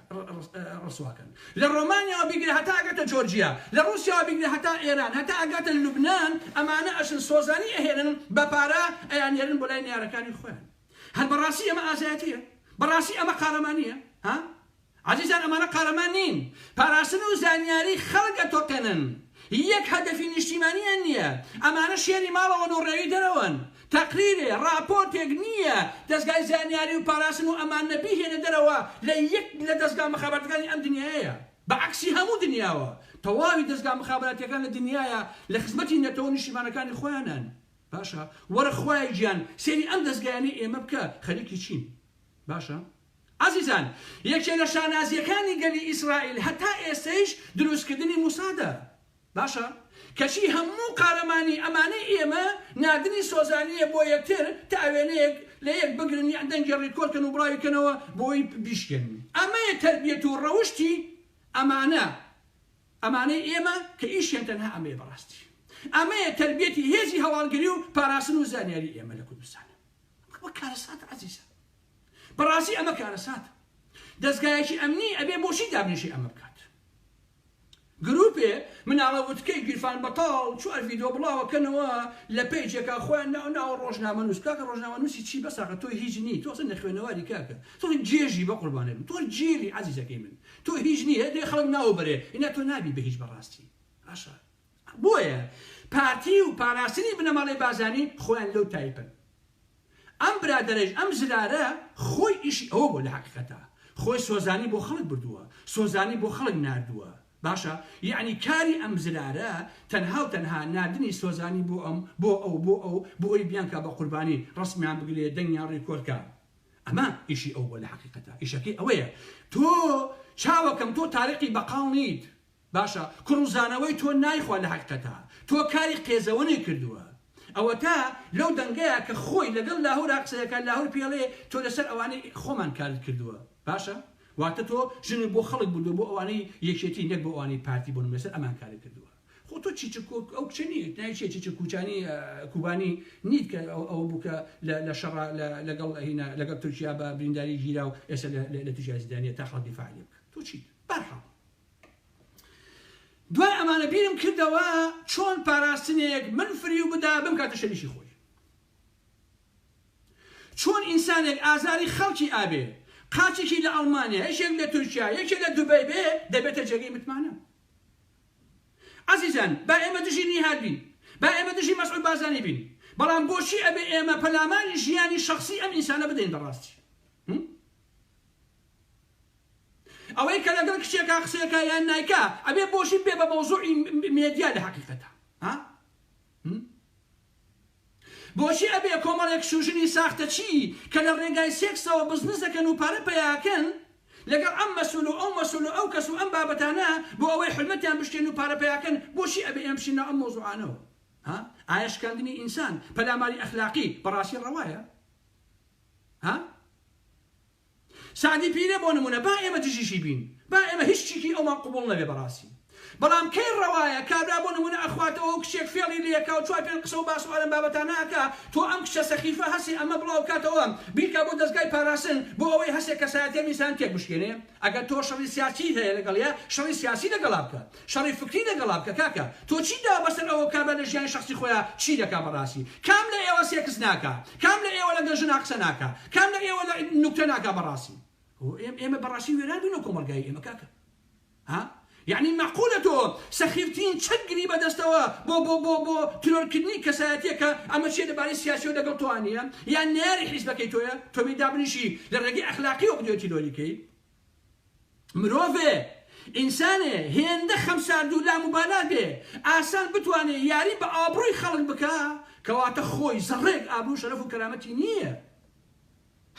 ڕسواکەن لە ڕۆمانیاوە بیگرە هەتا ئەگاتە جۆرجیا لە ڕوسیاوە بیگرە هەتا ئێران هەتا ئەگاتە لوبنان ئەمانە ئەچن سۆزانی ئەهێنن بە پارە ئەیانێرن بۆ لای نەیارەکانی خۆیان هەر بەڕاستی ئەمە ئازایەتیە بەڕاستی ئەمە قارەمانیە ها عەزیزان ئەمانە قارەمان نین پاراستن و زانیاری خەڵک ئەتۆقێنن یەک هەدەفی نیشتیمانیان نیە ئەمانە شێری ماڵەوەن و ڕێوی دەرەوەن تەقریرێ ڕاپۆرتێک نیە دەزگای زانیاری و پاراستن و ئەمانە بیهێنە دەرەوە لە یەک لە دەزگا مخابراتەکانی ئەم دنیایەیە بە عەکسی هەموو دنیاوە تەواوی دەزگا مخابراتیەکان لە دنیایا لە خزمەتی نەتەوە و نیشتیمانەکانی خۆیانن باشە وەرە خوایە گیان سەیری ئەم دەزگایانەی ئێمە بکە خەریکی چین باشە ئازیزان یەکێ لە شانازیەکانی گەلی ئیسرائیل هەتا ئێستەیش دروستکردنی موسادە باشە کەچی هەموو قارەمانی ئەمانەی ئێمە ناردنی سۆزانیە بۆ یەکتر تا وێنەیەک لە یەک بگرن یان دەنگی ڕیکۆرد کەن و بڵاوی کەنەوە بۆی بیشکێنن ئەمەیە تەربیەت و ڕەوشتی ئەمانە ئەمانەی ئێمە کە ئیشیان تەنها ئەمەیە بەڕاستی ئەمەیە تەربیەتی هێزی هەواڵگری و پاراستن و زانیاری ئێمە لە کوردستان ئەمە کارەساتە عەزیزان بەڕاستی ئەمە کارەساتە دەزگایەکی ئەمنی ئەبێ بۆچی دابنیشێ ئەمە بکات گروپێ مناڵە وتکەی گیرفان بەتاڵ چوار ڤیدۆ بڵاوەکەنەوە لە پەیجێکا خۆیان ناو ناوە ڕۆژنامەنووس کاکە ڕۆژنامەنووسی چی بەساقە تۆ هیچ نی تۆ ئەسڵ نەخوێنەواری کاکە تۆ گێژی بە قوربانێ بم تۆ گێلی عەزیزەکەی من تۆ هیچ نی هەر خەڵک ناو بەرێ ئینا تۆ نابی بە هیچ بەڕاستی باشە بۆیە پارتی و پاراستنی بنەماڵەی بارزانی خۆیان لەو تایپەن. ئەم برادەرەیش ئەم زرارە خۆی ئیشی ئەوە بووە لە حەقیقەتا خۆی سۆزانی بۆ خەڵک بردووە سۆزانی بۆ خەڵک ناردووە باشە یەعنی کاری ئەم زرارە تەنها و تەنها ناردنی سۆزانی بۆ ئەم بۆ ئەو بۆ ئەو بۆ ئەوی بیانکا بە قوربانی ڕەسمیان بگرێ دەنگیان ڕیکۆرد کا ئەمە ئیشی ئەو بووە لە حەقیقەتا ئیشەکەی ئەوەیە تۆ چاوەکەم تۆ تاریقی بەقاڵ نیت باشە کوڕوزانەوەی تۆ نایخوا لە هەقیقەتا تۆ کاری قێزەونی کردوە ئەوەتا لەو دەنگەیا کە خۆی لەگەڵ لاهورا قسەیەکا لاهور پێڵێ تۆ لەسەر ئەوانەی خۆمان کارت کردوە باشە واتە تۆ ژنت بۆ خەڵک بردوە بۆ ئەوانەی یەکێتی نەک بۆ ئەوانەی پارتی بۆ نمونە لەسەر ئەمان کارت کردوە خۆ تۆ چیچک ئەو کچە نیت ناوی چیە چیچک کوچانی کوبانی نیت کە ئەوە بوو کە لە شەڕا لەگەڵ هینا لەگەڵ تورکیا بە برینداری گیرا و ئێستا لە تورکیا زیندانیە تا خەڵک دیفاعی لێ بکا تۆ چیت بەرحاڵ دوای ئەمانە بیرم کردەوە چۆن پاراستنێک من فریو بدا بمکاتە شەریکی خۆی. چۆن ئینسانێک ئازاری خەڵکی ئابێ، قاچێکی لە ئەڵمانیا، یەکێک لە تورکیا، یەکێ لە دوبەی بێ، دەبێتە جێگەی متمانە. عەزیزان با ئێمە دژی نیهاد بین، با ئێمە دژی مەسعود بارزانی بین، بەڵام بۆچی ئەبێ ئێمە پەلاماری ژیانی شەخسی ئەم ئینسانە بدەین بەڕاستی؟ ئەوەی کە لەگەڵ کچێکا قسەکا یان نایکا ئەبێ بۆشی بێ بە مەوزوعی مێدیا لە حەقیقەتا ها بۆچی ئەبێ کۆمەڵێک شوژنی ساختەچی کە لە ڕێگای سێکسەوە بزنس دەکەن و پارە پەیاکەن لەگەڵ ئەم مەسول و ئەو مەسول و ئەو کەس و ئەم بابەتانە بۆ ئەوەی حرمەتیان بشکێن و پارە پەیاکەن بۆچی ئەبێ ئێمە بچینە ئەم مەوزوعانەوە ها ئایا شکاندنی ئینسان پەلاماری ئەخلاقی بەڕاستی ڕەوایە ها سەعدی پیرە بۆ نمونە با ئێمە دژیشی بین با ئێمە هیچ چیکی ئەومان قبوڵ نەبێ بەڕاستی بەڵام کەی ڕەوایە کابرا بۆ نمونە ئەخواتەوە و کچێک فێڵی لێکا و چوار پێنج قسە و باس و ئەلەم بابەتانە ئەکا تۆ ئەم کچە سەخیفە هەسێ ئەمە بڵاو بکاتەوە بیکا بۆ دەزگای پاراستن بۆ ئەوەی هەسێ کەسایەتی ئەم ئینسان تێک بشکێنێ ئەگەر تۆ شەڕی سیاسیت هەیە لەگەڵیا شەڕی سیاسی لەگەڵا بکە شەڕی فکری لەگەڵا بکە کاکە تۆ چیت داوە بەسەر ئەوە کابرا لە ژیانی شەخسی خۆیا چی دەکا بەڕاستی کام لە ئێوە سێکس ناکا کام لە ئێوە لەگەڵ ژنا قسە ناکا کام لە ئێوە لە نوکتە ناکا بەڕاستی ئێمە بەڕاستی وێران بووین لە کۆمەڵگای ئێمە کاکە ها یعنی مەعقولە تۆ سەخیفترین چەک گری بەدەستەوە بۆ بۆ بۆ بۆ ترۆرکردنی کەسایەتیەکە ئەمە چیە لەبارەی سیاسیەوە لەگەڵ تۆ نییە یان نەیاری حیزبەکەی تۆیە تۆ بێی دابنیشی لە ڕێگەی ئەخلاقیەوە بدوێ تیرۆری کەی مرۆڤێ، ئینسانێ، هێندە خەمسارد و لاموبالات بێ، ئاسان بتوانێ یاری بە ئابڕووی خەڵک بکا، کەواتە خۆی زەڕەیەک ئابڕوو و شەرەف و کەرامەتی نییە.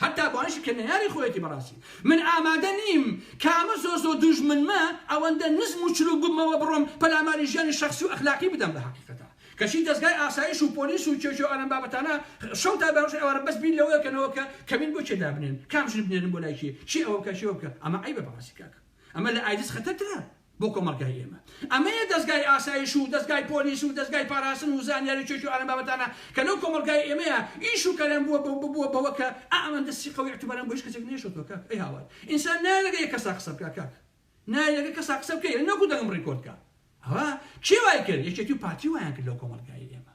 هەتا بۆ ئەوانەشی کە نەیاری خۆیەتی بەڕاستی من ئامادە نیم کامە زۆر زۆر دوژمنمە ئەوەندە نزم و چروک ببمەوە بڕۆم پەلاماری ژیانی شەخسی و ئەخلاقی بدەم لە حەقیقەتا کەچی دەزگای ئاسایش و پۆلیس و کێ کێ و ئەم بابەتانە شەو تا بەڕۆژ ئێوارە بەس بیر لەوە کەنەوە کە کەمین بۆ کێ دابنێن کام ژن بنێرن بۆ لای کێ کێ ئەوە بکا کێ ئەوە بکا ئەمە عەیبە بەڕاستی کاکە ئەمە لە ئایدز خەتەرترە. بۆ کۆمەڵگای ئێمە. ئەمەیە دەزگای ئاسایش و دەزگای پۆلیس و دەزگای پاراستن و زانیاری چێکی و ئالەم بابەتانە کە لەو کۆمەڵگای ئێمەیە ئیش و کاریان بووە بووە بەوە کە ئا ئەمەندە سیقە و ئیعتباریان بۆ هیچ کەسێک نەیشۆتەوە کاک ئەی هاوار ئینسان نایە لەگە یەک کەسا قسە بکا کاک نایە لەگە کەسا قسە بکەی نەکو دەنگم ڕیکۆرد کا ئەوە کێ وای کرد یەکێتی و پارتی وایان کرد لەو کۆمەڵگای ئێمە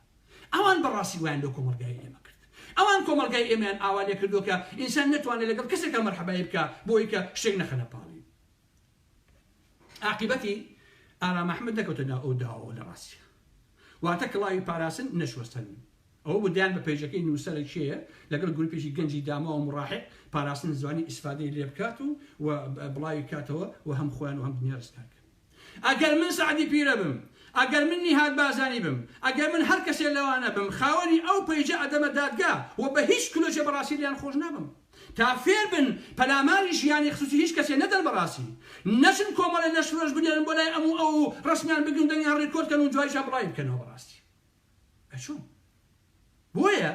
ئەوان بەڕاستی وایان لەو کۆمەڵگای ئێمە کرد ئەوان کۆمەڵگای ئێمەیان ئاوا لێ کردووە کە ئینسان نەتوانێت لەگەڵ کەسێکا مەرحەبایی بکا بۆی کە شتێک نەخەنە پاڵی عاقیبەتی ئارام ئەحمەد نەکەوتە ناو ئەو داوەوە لە ڕاستیا واتە کڵاوی پاراستن نەچووە سەر من ئەوە بوو دایان بە پەیجەکەی نووسەرە کێیە لەگەڵ گروپێکی گەنجی داماو و مڕاحق پاراستن زوانی ئیسفادەی لێ بکات و و بڵاوی کاتەوە و هەم خۆیان و هەم دنیا ڕزگار کەن ئەگەر من سەعدی پیرە بم ئەگەر من نیهاد بازانی بم ئەگەر من هەر کەسێ لەوانە بم خاوەنی ئەو پەیجە ئەدەمە دادگا و بە هیچ کلۆجێ بەڕاستی لێیان خۆش نابم تا فێر بن پەلاماری ژیانی خسوسی هیچ کەسێ نەدەن بەڕاستی نەچن کۆمەڵێ لەشفرۆش بنێرن بۆ لای ئەم و ئەو و ڕەسمیان بگرن و دەنگیان ڕیکۆرد کەن و دوایشا بڵاوی بکەنەوە بەڕاستی ئەچۆن بۆیە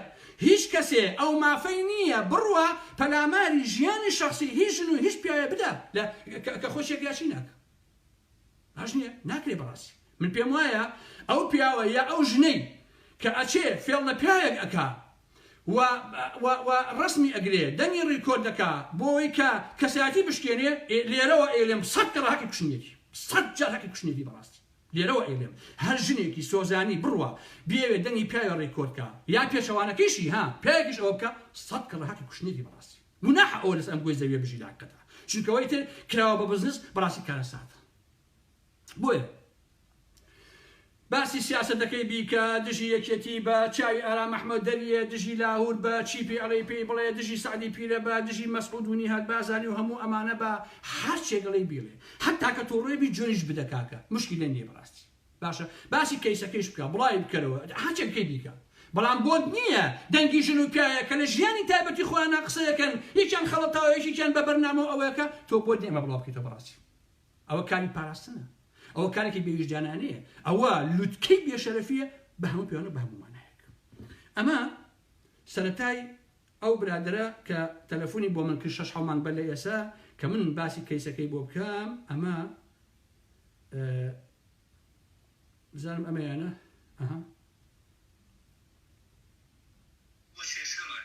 هیچ کەسێ ئەو مافەی نییە بڕوا پەلاماری ژیانی شەخسی هیچ ژن و هیچ پیاوێ بدا لە کە خۆی چێک یا چی ناکا باش نییە ناکرێ بەڕاستی من پێم وایە ئەو پیاوە یا ئەو ژنەی کە ئەچێ فێڵ لە پیاوێک ئەکا و و و ڕەسمی ئەگرێ دەنگی ڕیکۆرد دەکا بۆی کە کەسایەتی بشکێنێ لێرەوە ئەیڵێم سەد کەڕە هەقی کوشتنیەتی سەد جار هەقی کوشتنیەتی بەڕاستی لێرەوە ئەیڵێم هەر ژنێکی سۆزانی بڕوا بیەوێ دەنگی پیاوێ ڕیکۆرد کا یا پێچەوانەکەیشی ها پیاوێکیش ئەوە بکا سەد کەڕە هەقی کوشتنیەتی بەڕاستی گوناحە ئەوە لەسەر ئەم گۆی زەویە بژی لە حەقیقەتا چونکە ئەوەی تر کراوە بە بزنس بەڕاستی کارەساتە بۆیە باسی سیاسەتەکەی بیکە دژی یەکێتی بە چاوی ئارام ئەحمەد دەریە دژی لاهور بە چی پێ ئەڵێی پێی بڵێ دژی سەعدی پیرە بە دژی مەسعود و نیهاد بازانی و هەموو ئەمانە بە هەرچێک ئەڵێی بیڵێ حەتا کە توڕێ بی جوێنیش بدە کاکە مشکیلە نییە بەڕاستی باشە باسی کەیسەکەیش بکە بڵاوی بکەرەوە هەرچێک بکەی بیکە بەڵام بۆت نییە دەنگی ژن و پیاوێک کە لە ژیانی تایبەتی خۆیانا قسەیەکەن یەکیان خەڵەتاوە یەکێکیان بە بەرنامە و ئەوەیەکە تۆ بۆت نییە ئەمە بڵاو بکەیتەوە بەڕاستی ئەوە کاری پاراستنە ئەوە کارێکی بێویژدانانەیە ئەوە لوتکەی بێشەرەفیە بە هەموو پێوانە بە هەموو مانایەک ئەمە سەرەتای ئەو برادەرە کە تەلەفۆنی بۆ من کرد شەش حەو مانگ بەر لە ئێسا کە من باسی کەیسەکەی بۆ بکەم ئەمە بزانم ئەمەیانە ئەها بۆ کێشەمان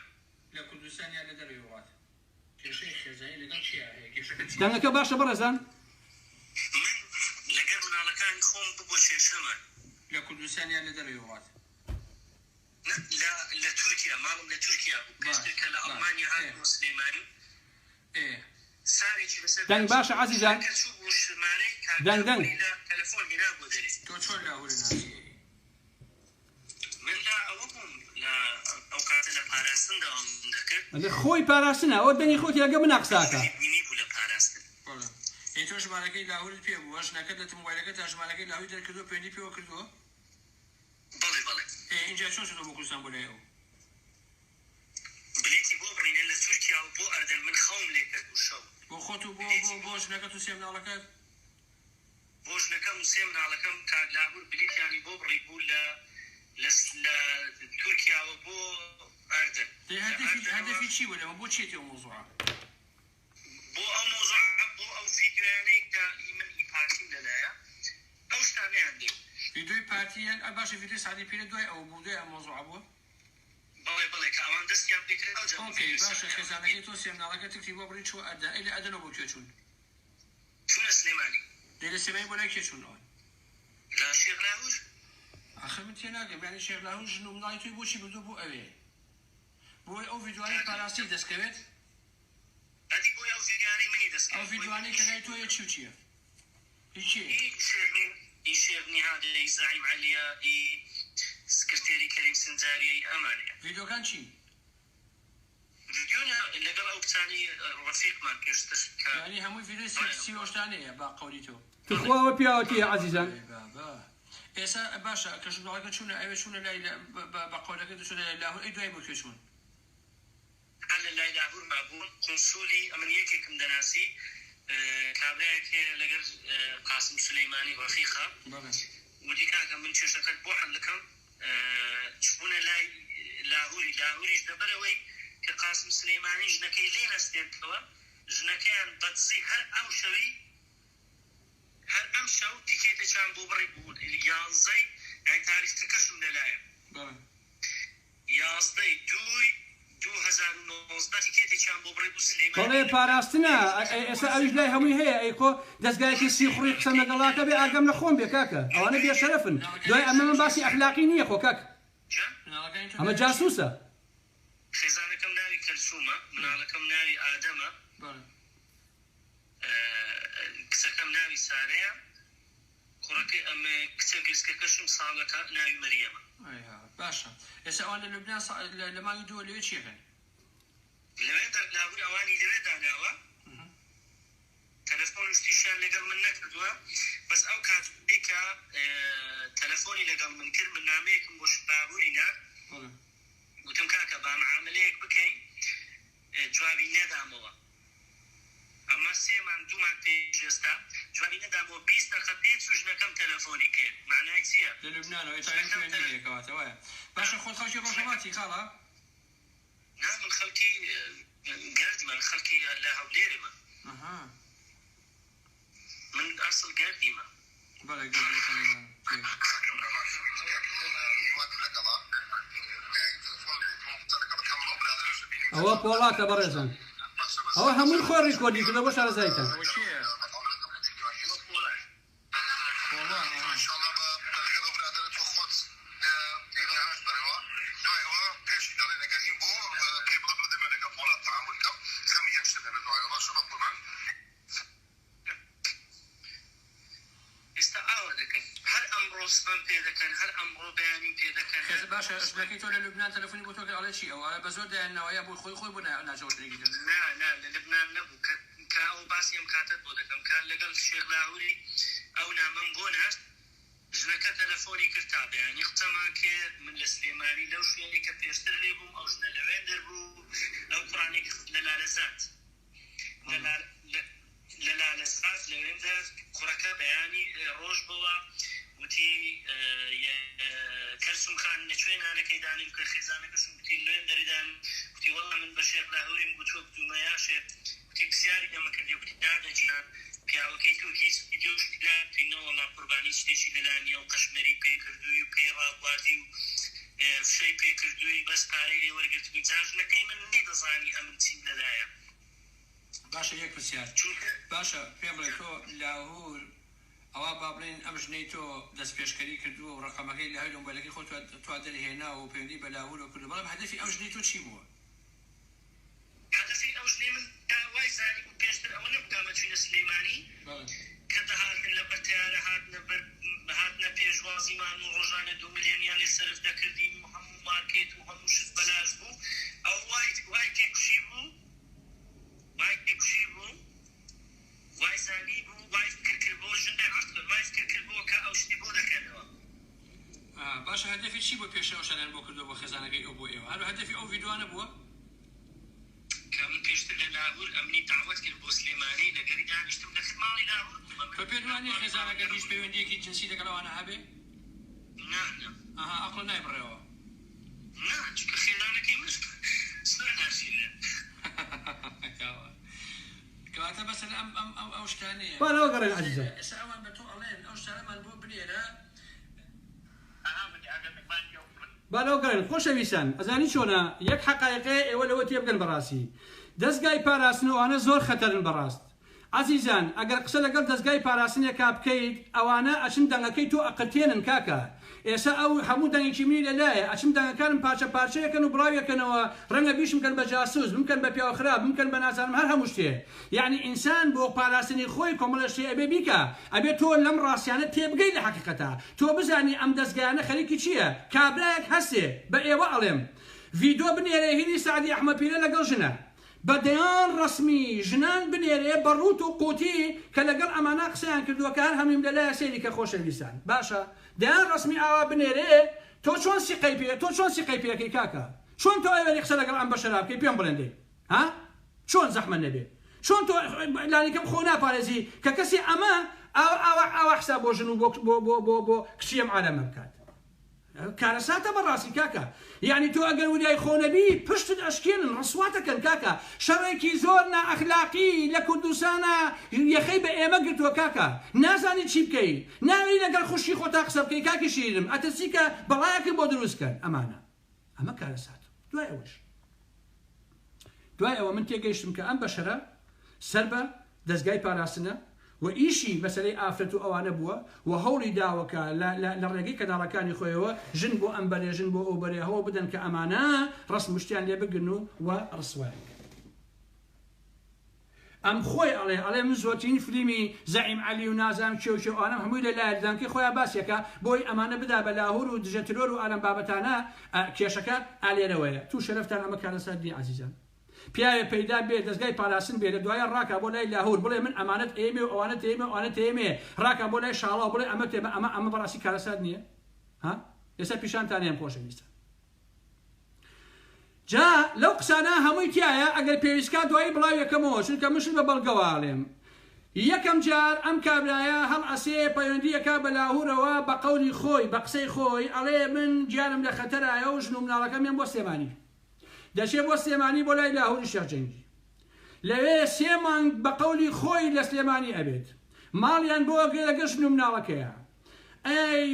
لە کوردستان یان لە دەرەوەی وڵات؟ کێشەی خێزانی لەگەڵ کێیا هەیە؟ کێشەکە چییە؟ دەنگەکە باشە بەڕێزان؟ من لەگەر مناڵەکانی خۆم ببوە کێشەمان. لە کوردستان یان لە دەرەوەی وڵات؟ نا لە لە تورکیا ماڵم لە تورکیا بوو پێشتر کە لە ئەڵمانیا هاتمەوە سلێمانی سارێکی بەسەر دەنگ باشە عەزیزان؟ ژنەکە چوو بوو ژمارەی کاک دەنگ دەنگ. لاهوری لە تەلەفۆن هێنابووە دەرێ. تۆ چۆن لاهورە ناسی؟ من لە ئەوە بووم لە ئەو کاتە لە پاراستن داوام دەکرد. ئەگەر خۆی پاراستنە ئەوە دەنگی خۆتی ئەگە منا قسە ئەکا. لاهوری بینی بوو لە پاراستن. بەڵێ ئێ تۆ ژمارەکەی لاهورت پێ بووە ژنەکەت لە مۆبایلەکەتا ژمارەکەی لاهوری دەرکردووە پەیوەندی پێوە کردووە؟ بەڵێ بەڵێ. ئێ ئینجا چۆن چۆتەوە بۆ کوردستان بۆ لای ئەو؟ بلیتی بۆ بڕینە لە تورکیا و بۆ ئەردەن من خەوم لێ کرد و شەو. بۆ خۆت و بۆ بۆ بۆ ژنەکەت و سێ مناڵەکەت؟ بۆ ژنەکەم و سێ مناڵەکەم کاک لاهور بلیتیانی بۆ بڕی بوو لە لە لە تورکیاوە بۆ ئەردەن. دەی هەدەفی هەدەفی چی بوو لەمە بۆ چیەتی ئەو مەوزوعە؟ بۆ ئەو مەوزوعە بۆ ئەو ڤیدیۆیانەی کە ئی من ئی پارتیم لەلایە ئەو شتانەیان دێ. ڤیدیۆی پارتی یان باشە ڤیدیۆی سەعدی پیرە دوای ئەوە بوو دوای ئەم مەوزوعە بووە؟ بەڵێ بەڵێ کە ئەوان دەستیان پێ کرد ئەوجا بوو ئۆکەی ڤیدیۆی باشە سەعدی خێزانەکەی تۆ سێ مناڵەکە تکتی بۆ بڕی چووە ئەردەن ئەی لە ئەردەنەوە بۆ کوێ چوون؟ چوونە سلێمانی. دەی لە سلێمانی بۆ لای کێ چوون ئەوان؟ لە شێخ لاهور. ئاخر من تێناگەم یانی شێخ لاهور ژن و مناڵی تۆی بۆچی بردووە بۆ ئەوێ؟ بۆی ئەو ڤیدیۆانەی پاراستنی دەست کەوێت؟ ئەدی بۆی ئەو ڤیدیۆیانەی منی دەست کەوێت. ئەو ڤیدیۆانەی کە لای تۆیە چی و چیە؟ هی کێیە؟ هی شێخ هی شێخ نیهادە هی زەعیم عەلیە هی سکرتێری کەریم سنجاریە هی ئەمانەیە. ڤیدیۆکان چین؟ ڤیدیۆ نا لەگەڵ ئەو کچانەی ڕەفیقمان پێشتر کە. یانی هەمووی ڤیدیۆی سێکسی و ئەو شتانەیە بە قەولی تۆ. توخوا ئەوە پیاوەتیە عەزیزان؟ ئەی بابە ئێسا باشە کە ژنۆڵەکە چوونە ئەوێ چوونە لای بە قەولەکەی تۆ چوونە لای لاهور ئەی دوای بۆ کوێ چوون؟ هەر لە لای لاهور مابوون قونسولی ئەمن یەکێکم دەناسی کابرایەک هەیە لەگەر قاسم سولەیمانی ڕەفیقە وتی کاکە من کێشەکەت بۆ حەل دەکەم چوونە لای لاهوری لاهوریش لەبەرئەوەی کە قاسم سولەیمانی ژنەکەی لێ نەستێنتەوە ژنەکەیان بەدزی هەر ئەو شەوی. هەر ئەمشەو تیکێتێکیان بۆ بڕی بوو یانزەی یانی تاریخەکەشم لەلایە. بەڵێ. یازدەی دووی 2019 تیکێتێکیان بۆ بڕی بوو سلێمانی بەڵێ لە پاراستنە ئێستا ئەویش لای هەمووی هەیە ئەی خۆ دەزگایەکی سیخوڕی قسەم لەگەڵاکە بێ ئاگام لە خۆم بێ کاکە ئەوانە بێشەرەفن دوای ئەمە من باسی ئەخلاقی نییە خۆ کاک ئەمە جاسوسە. خێزانەکەم ناوی کەلسومە مناڵەکەم ناوی ئادەمە کچەکەم ناوی سارەیە کوڕەکەی ئەم کچە گرسکەکەشم ساڵەکە ناوی مەریەمە. ئەی ها باشە ئێستا ئەوان لە لوبنان لە مانگی دووە لەوێ چی ئەکەن؟ لەوێ لاهور ئەوانی لەوێ داناوە تەلەفۆن و شتیشیان لەگەڵ من نەکردووە بەس ئەو کاتەی کە تەلەفۆنی لەگەڵ من کرد من نامەیەکم بۆ لاهوری نارد گوتم کاکە با معاملەیەک بکەین جوابی نەدامەوە ئەمە سێ مانگ دوو مانگ پێش ئێستا جوابی نەدامەوە 20 دەقە پێ چوو ژنەکەم تەلەفۆنی کرد معنای چییە؟ لە لوبنانەوە ئێ تایم پەیوەندی هەیە کەواتە وایە باشە خۆت خەڵکی ڕۆژهەڵاتی خاڵە؟ نا من خەڵکی گەردیمە من خەڵکی لە هەولێرمە. ئەها. من ئەسڵ گەردیمە. بەڵێ گەردیەکان ئەزانم تێ. ئەوە پۆڵاتە بەڕێزان ئەوە هەمووی خۆی ڕیکۆردی کردوە بۆ شارەزایتان. ئەوە کێیە؟ ئێستا ئاوا دەکەن هەر ئەمڕۆ سبەم پێ دەکەن هەر ئەمڕۆ بەیانیم پێ دەکەن هەر. باشە ژنەکەی تۆ لە لوبنان تەلەفۆنی بۆ تۆ کرد ئەڵێ چی ئەو ئەڵێ بە زۆر دایان ناوە یا بۆ خۆی خۆی بۆ ناچەوە شتێکی تر. نا نا لە لبنان نەبوو کە کە ئەو باسی ئەم کاتەت بۆ دەکەم کە لەگەڵ شێخ لاهوری ئەو نامەم بۆ نارد ژنەکە تەلەفۆنی کرد تا بەیانی قسەمان کرد من لە سلێمانی لەو شوێنەی کە پێشتر لێ بووم ئەو ژنە لەوێندەر بوو ئەو کوڕانەی کە لە لالەزاد لە لالەزاد لەوێندەر کوڕەکە بەیانی ڕۆژ بۆوە وتی کەلسوم خان لە کوێ نانەکەی دانیم کە خێزانەکەشم گوتی لەوێندەری دانیم گوتی وەڵا من بە شێخ لاهوریم گوتووە گوتومە یا شێخ گوتی پرسیاری لەمە کردی گوتی دادە گیان پیاوەکەی تۆ هیچ ڤیدیۆش لای گوتی نەوەڵا قوربان هیچ شتێکی لەلا نییە و قەشمەری پێ کردووی و پێی ڕابواردی و فشەی پێ کردووی بەس پارەی لێ وەرگرتبووی جا ژنەکەی من نەیدەزانی ئەمن چیم لەلایە. باشە یەک پرسیار چونکە. باشە پێم بڵێ تۆ لاهور ئەوا با بڵێین ئەم ژنەی تۆ دەست پێشکەری کردووە و ڕەقەمەکەی لە هەر لە مۆبایلەکەی خۆت تۆ دەرهێناوە و پەیوەندی بە لاهورەوە کردووە بەڵام هەدەفی ئەم ژنەی تۆ چی بووە؟ هەدەفی ئەو ژنەی من تا وای زانیبوو پێشتر ئەوە نەبوو کە ئەمە چوینە سلیمانی کە دەهاتن لە بەر تەیارە هاتنە بەر هاتنە پێشوازیمان و ڕۆژانە دوو ملیۆنیان لێ سەرف دەکردین و هەموو مارکێت و هەموو شت بەلاش بوو ئەو وای وای تێکوشی بوو وای تێکوشی بوو وای زانی بوو وای فکر کردبۆ ژن بێ عەقڵن وای فکر کردبۆ کە ئەو شتی بۆ دەکەنەوە. باشە هەدەفی چی بووە پێشتر ئەو شتانەیان بۆ کردووە بۆ خێزانەکەی ئەو بۆ ئێوە هەر هەدەفی ئەو ڤیدۆانە بووە؟ کە من پێشتر لە لاهور ئەمنی دەعوەت کرد بۆ سلێمانی لەگەری دانیشتم دەکرد ماڵی لاهور بووم ئەمن تۆ پێت وا نیە خێزانەکەت هیچ پەیوەندیەکی جنسی لەگەڵ ئەوانە هەبێ؟ نا نا. ئەها ئەقڵت نایبڕێەوە. نا چونکە خێزانەکەی منش زۆر ناشیرنن. کاوە کەواتە مەسەلە ئەم ئەم ئەو ئەو شتانەیە. با لەوە گەڕێن عەزیزان. ئێستا ئەوان بە تۆ ئەڵێن ئەو شتانەمان بۆ بنێرە. با لەوە گەڕێن خۆشەویستان ئەزانی چۆنە یەک حەقایقەیە ئێوە لەوە تێبگەن بەڕاستی دەزگای پاراستن و ئەوانە زۆر خەتەرن بەڕاست عەزیزان ئەگەر قسە لەگەڵ دەزگای پاراستنێکا بکەیت ئەوانە ئەچن دەنگەکەی تۆ ئەقرتێنن کاکە ئێسە ئەو هەموو دەنگێکی منی لەلایە ئەچن دەنگەکانم پارچە پارچەیەکەن و بڵاویەکەنەوە ڕەنگە بیشمکەن بە جاسوس بمکەن بە پیاو خراپ بمکەن بە نازانم هەر هەموو شتێ یەعنی ئینسان بۆ پاراستنی خۆی کۆمەڵێ شتێ ئەبێ بیکا ئەبێ تۆ لەم ڕاستیانە تێبگەی لە حەقیقەتا تۆ بزانی ئەم دەزگایانە خەریکی چیە کابرایەک هەسێ بە ئێوە ئەڵێم ڤیدۆ بنێرێ هینی سەعدی ئەحمە پیرە لەگەڵ ژنە بە دەیان ڕەسمی ژنان بنێرێ بە ڕووت و قوتی کە لەگەڵ ئەمانە قسەیان کردووە کە هەر هەموویم لەلایە سەیری کە خۆشەویستان باشە دەیان ڕەسمی ئاوا بنێرێ تۆ چۆن سیقەی پێ تۆ چۆن سیقەی پێ ئەکەی کاکە چۆن تۆ ئەوێری قسە لەگەڵ ئەم بەشەرا بکەی پێم بڵێن دەی ها چۆن زەحمەت نەبێ چۆن تۆ لانیکەم خۆ ناپارێزی کە کەسێ ئەمە ئاوا ئاوا ئاوا حساب بۆ ژن و بۆ بۆ بۆ بۆ بۆ کچی ئەم عالەمە بکات. کارەساتە بەڕاستی کاکە یانی تۆ ئەگەر وریای خۆ نەبی پشتت ئەشکێنن ڕسواتەکەن کاکە شەڕێکی زۆر نائەخلاقی لە کوردستانا یەخەی بە ئێمە گرتووە کاکە نازانی چی بکەی ناوێری لەگەڵ خوشکی خۆتا قسە بکەی کاکی شیرینم ئەترسی کە بەڵایەکت بۆ دروست کەن ئەمانە ئەمە کارەسات دوای ئەوەش دوای ئەوە من تێگەیشتم کە ئەم بەشەرە سەر بە دەزگای پاراستنە و ئیشی مەسەلەی ئافرەت و ئەوانە بووە و هەوڵی داوە کە لە ڕێگەی کەناڵەکانی خۆیەوە ژن بۆ ئەم بەرێ ژن بۆ ئەو بەرێ هەوڵ بدەن کە ئەمانە ڕەسم و شتیان لێ بگرن و و ڕسوایان کەن. ئەم خۆی ئەڵێ ئەڵێ من زۆرترین فلیمی زەعیم عەلی و نازانم کێ و کێ و ئەوانەم هەمووی لە لایە دانکەی خۆیا باسی ئەکا بۆی ئەمانە بدا بە لاهور و دژە ترۆر و ئالەم بابەتانە کێشەکە ئالێرەوەیە تو شەرەفتان ئەمە کارەسات نیە عەزیزان. پیاوێ پەیدا بێ دەزگای پاراستن بێ لە دوایە ڕاکا بۆ لای لاهور بڵێ من ئەمانەت ئەیەمێ و ئەوانەت ئەیەمێ و ئەوانەت ئەیەمێ ڕاکا بۆ لای شاڵاو بڵێ ئەمە تێمە ئەمە ئەمە بەڕاستی کارەسات نییە ها ئێستا پیشانتان ئەیەم خۆشەویستان جا لەو قسانە هەمووی تایە ئەگەر پێویستکا دوایی بڵاویەکەمەوە چونکە مشت بە بەڵگەوە ئەڵێم یەکەم جار ئەم کابرایە هەڵئەسێ پەیوەندی ئەکا بە لاهورەوە بە قەولی خۆی بە قسەی خۆی ئەڵێ من گیانم لە خەتەرایە و ژن و مناڵەکەم یەن بۆ سلێمانی دەچێ بۆ سلێمانی بۆ لای لاهوری شێخ جەنگی لەوێ سێ مانگ بە قەولی خۆی لە سلێمانی ئەبێت ماڵیان بۆ ئەگرێ لەگەڵ ژن و مناڵەکەیا ئەی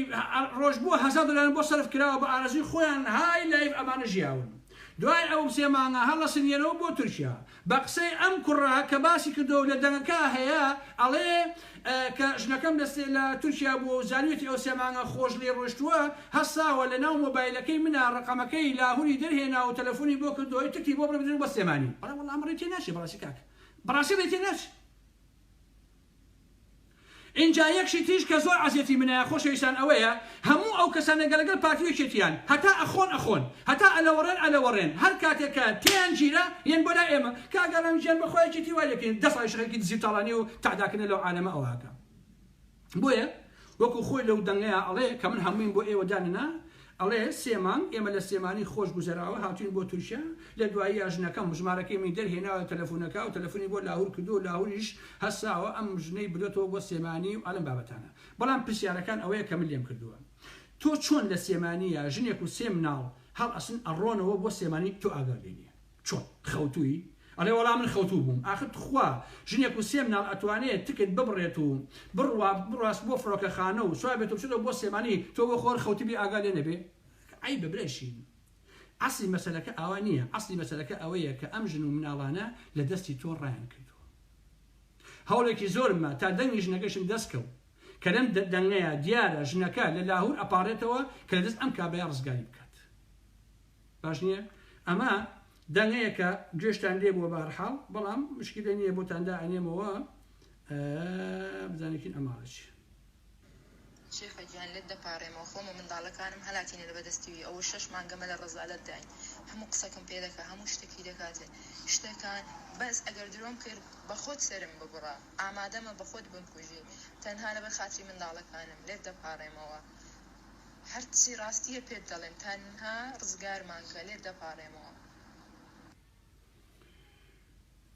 ڕۆژ بووە هەزا دۆلارن بۆ سەرف کراوە بە ئارەزوی خۆیان های life ئەمانە ژیاون دوای ئەو سێ مانگە هەڵەسنیەنەوە بۆ تورکیا بە قسەی ئەم کوڕە کە باسی کردووە و لە دەنگەکە هەیە ئەڵێ کە ژنەکەم لە لە تورکیا بووە و زانیوێتی ئەو سێ مانگە خۆش لێی ڕۆیشتووە هەستاوە لە ناو مۆبایلەکەی منا ڕەقەمەکەی لاهوری دەرهێناوە و تەلەفۆنی بۆ کردووە تکتی بۆ بڕێ بۆ سلێمانی بەڵێ وەڵا ئەمە ڕێی تێ ناچێ بەڕاستی کاکە بەڕاستی ڕێی تێ ناچێ. ئینجا یەک شتی تریش کە زۆر عەزێتی منە خۆشەویستان ئەوەیە هەموو ئەو کەسانە گە لەگەڵ پارتی و یەکێتیان هەتا ئەخۆن ئەخۆن هەتا ئەلەوەڕێن ئەلەوەڕێن هەر کاتێک کە تێیان گیرا یەن بۆ لای ئێمە کاک ئارام گیان بەخوا یەکێتی وای لێکەین دە ساڵیش خەریکی دزی و تاڵانی و تەعداکردنە لەو عالەمە ئەوە ئەکا بۆیە وەکو خۆی لەو دەنگەیا ئەڵێ کە من هەموویم بۆ ئێوە دانەنا ئەڵێ سێ مانگ ئێمە لە سلێمانی خۆش گوزەراوە هاتوین بۆ تورکیا لە دواییا ژنەکەم ژمارەکەی منی دەرهێناوە لە تەلەفونەکە و تەلەفونی بۆ لاهور کردووە لاهوریش هەستاوە ئەم ژنەی بردۆتەوە بۆ سلێمانی و ئەلم بابەتانە بەڵام پرسیارەکان ئەوەیە کە من لێم کردووە تۆ چۆن لە سلێمانیە ژنێک و سێ مناڵ هەڵئەسن ئەڕۆنەوە بۆ سلێمانی تۆ ئاگات لێ نیە چۆن خەوتووی؟ ئەڵێ وەڵا من خەوتوو بووم. ئاخر تخوا ژنێک و سێ مناڵ ئەتوانێ تکت ببڕێت و بڕوا بڕواست بۆ فڕۆکەخانە و سوار بێت و بچێتەوە بۆ سلێمانی تۆ بۆ خۆر خەوتبی ئاگا لێ نەبێ؟ عەیبە برای شیرین. ئەسڵی مەسەلەکە ئاوا نییە ئەسڵی مەسەلەکە ئەوەیە کە ئەم ژن و مناڵانە لە دەستی تۆ ڕایان کردووە. هەوڵێکی زۆرم ما تا دەنگی ژنەکەشم دەست کەوت کە لەم دەنگەیا دیارە ژنەکە لە لاهور ئەپاڕێتەوە کە لە دەست ئەم کابرایە ڕزگاری بکات. باش نییە؟ ئەمە دەنگەیەکە گوێشتان لێ بووە بەهەرحاڵ بەڵام مشکلە نییە بۆتان دائەنێمەوە بزانێکین ئەماڵە چی. شێخە گیان لێت دەپارێمەوە خۆم و منداڵەکانم هەلاتینە لە بەدەستی وی ئەوە شەش مانگە مە لە ڕەزالەت داین هەموو قسەکم پێ دەکا هەموو شتەکی دەکاتن شتەکان بەس ئەگەر درۆم کرد بەخۆت سەرم ببڕە ئامادەمە بەخۆت بمکوژی تەنها لەبەر خاتری منداڵەکانم لێت دەپاڕێمەوە هەرچی ڕاستیە پێت دەڵێم تەنها ڕزگارمان کە لێت دەپاڕێمەوە.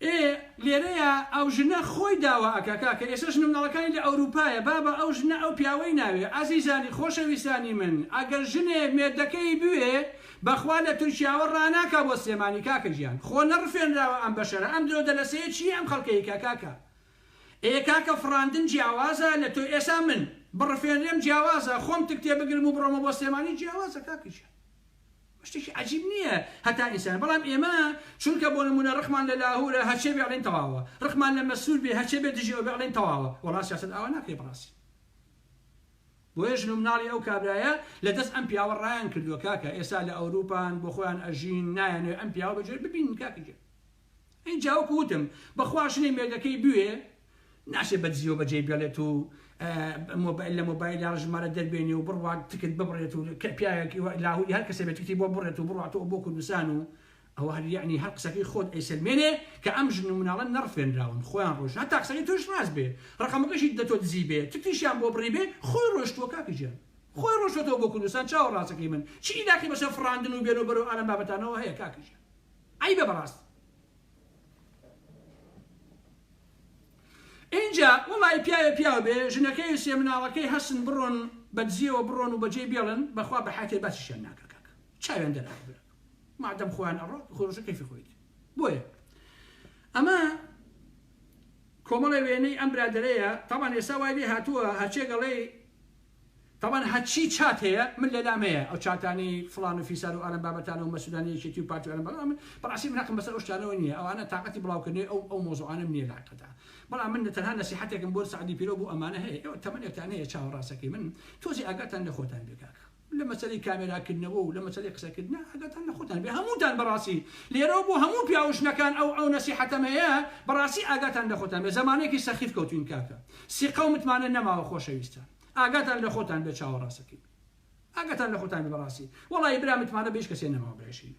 ئێ لێرەیا ئەو ژنە خۆی داوا ئەکا کاکە ئێستا ژن و مناڵەکانی لە ئەوروپایە بابە ئەو ژنە ئەو پیاوەی ناوێ ئازیزانی خۆشەویستانی من ئەگەر ژنێ مێردەکەی بوێ بەخوا لە تورکیاوە ڕاناکا بۆ سلێمانی کاکە گیان خۆ نەڕفێنراوە ئەم بەشەرە ئەم درۆ دەلەسەیە چیە ئەم خەڵکەی کا کاکە ئێ کاکە فڕاندن جیاوازە لە تۆ ئێسا من بڕفێنرێم جیاوازە خۆم تک تێ بگرم و بڕۆمە بۆ سلێمانی جیاوازە کاکە گیان شتێکی عجیب نییە هەتا ئینسان بەڵام ئێمە چونکە بۆ نمونە ڕخمان لە لاهورە هەرچێ بێ ئەڵێن تەواوە ڕخمان لە مەسرور بێ هەرچێ بێ دژی ئەو بێ ئەڵێن تەواوە وەڵا سیاسەت ئاوا ناکرێ بەڕاستی بۆیە ژن و مناڵی ئەو کابرایە لە دەست ئەم پیاوە ڕایان کردووە کاکە ئێستا لە ئەوروپان بۆ خۆیان ئەژین نایانەوێ ئەم پیاوە بەجۆر ببینن کاکە گیان ئینجا وەکو وتم بەخوا ژنی مێردەکەی بوێ ناشێ بە دزیەوە بەجێی بێڵێت و مۆبایل لە مۆبایل ژمارە دەربێنێ و بڕوات تکت ببڕێت و پیاوێک لاهوری هەر کەسێ بێت تکتی بۆ بڕێت و بڕاتەوە بۆ کوردستان و ئەوە هەر یعنی هەر قسەکەی خۆت ئەیسەلمێنێ کە ئەم ژن و مناڵە نەڕفێنراون خۆیان ڕۆژ هەتا قسەکەی تۆش ڕاست بێ ڕقەمەکەشی دە تۆ دزی بێ تکتیشیان بۆ بڕی بێ خۆی ڕۆشتووە کاکە گیان خۆی ڕۆشتەوە بۆ کوردستان چاوە ڕاستەکەی من چی عیلاقی بەسەر فڕاندن و بێنەوە بەرەو ئالەم بابەتانەوە هەیە کاکە گیان عەیبە بەڕاست ئینجا وەڵی پیاوێ پیاو بێ ژنەکەی و سێ مناڵەکەی هەسن بڕۆن. بە دزیەوە بڕۆن و بەجێی بێڵن بەخوا بە حەیاتێ باسیشیان ناکا کاکە چاویان دەرئەخە براکەم مادەم خۆیان ئەڕۆ خۆشە کەیفی خۆیەتی بۆیە ئەمە کۆمەڵێ وێنەی ئەم برادەرەیە تاوان ئێستا وای لێ هاتووە هەرچێک ئەڵێی تاوان هەرچی چات هەیە من لەلام هەیە ئەو چاتانەی فڵان و فیسار و ئالەم بابەتانە و مەسولانی یەکێتی و پارتی و ئالەم بابەتانە من بەڕاستی من حەقم بەسەر ئەو شتانەوە نییە ئەوانە تاقەتی بڵاوکردنەوەی ئەو ئەو مۆزوعانەم نییە لە حەقیقەتا بەڵام من تەنها نەسیحەتێکم بۆ سەعدی پیرۆ بۆ ئەمانە هەیە ئێوە تەمەنێکتان هەیە چاوەڕاستەکەی من تۆزی ئاگاتان لە خۆتان بێ کاکە لە مەسەلەی کامێرا کردنەوە و لە مەسەلەی قسەکردنا ئاگاتان لە خۆتان بێ هەمووتان بەڕاستی لێرەوە بۆ هەموو پیاو و ژنەکان ئەو ئەو نەسیحەتەم هەیە بەڕاستی ئاگاتان لە خۆتان بێ زەمانێکی سەخیف کەوتوین کاکە سیقە و متمانە نەماوە خۆشەویستان ئاگاتان لە خۆتان بێ چاوەڕاستەکەی ئاگاتان لە خۆتان بێ بەڕاستی وەڵی برا متمانە بە هیچ کەسێ نەماوە برایشین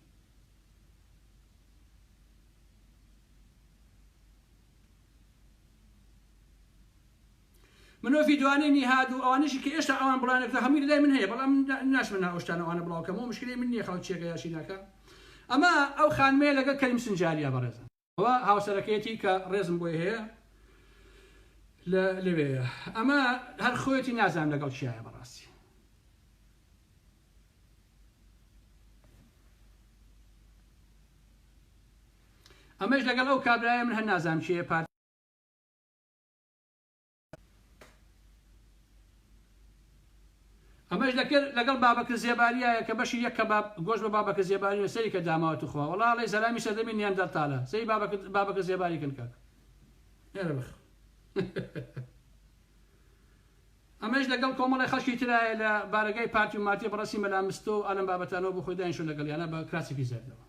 من ئەو ڤیدیۆانەی نیهاد و ئەوانەشی کە ئێشتا ئەوان بڵاویان نەکردوە هەمووی لەلای من هەیە بەڵام من ناچمە ناو ئەو شتانە ئەوانە بڵاو کەمەوە مشکلەی من نییە خەڵک چیەکە یاشی ناکا ئەمە ئەو خانمەیە لەگەڵ کەریم سنجاریە بەڕێزان ئەوە هاوسەرەکەیەتی کە ڕێزم بۆی هەیە لە لەوێیە ئەمە هەر خۆیەتی نازانم لەگەڵ کیایە بەڕاستی ئەمەش لەگەڵ ئەو کابرایە من هەر نازانم کێیە پارت ئەمەش لەکر لەگەڵ بابەکر زێباریایە کە بەشی یەک کەباب گۆشت بە بابەکر زێباری نە سەری کە داماوە توخوا وەڵا ئەڵێی زەلامی سەردەمی نیاندەرتالە سەری بابەکر بابەکر زێباری کەن کاک ئێرە بخ ئەمەش لەگەڵ کۆمەڵی خەڵکی ترایە لە بارەگای پارتی و مارتی بەڕەسی مەلا مستۆ و ئالەم بابەتانەوە بۆ خۆی دانیشتوە لەگەڵیانە بە کراسێکی زەردەوە.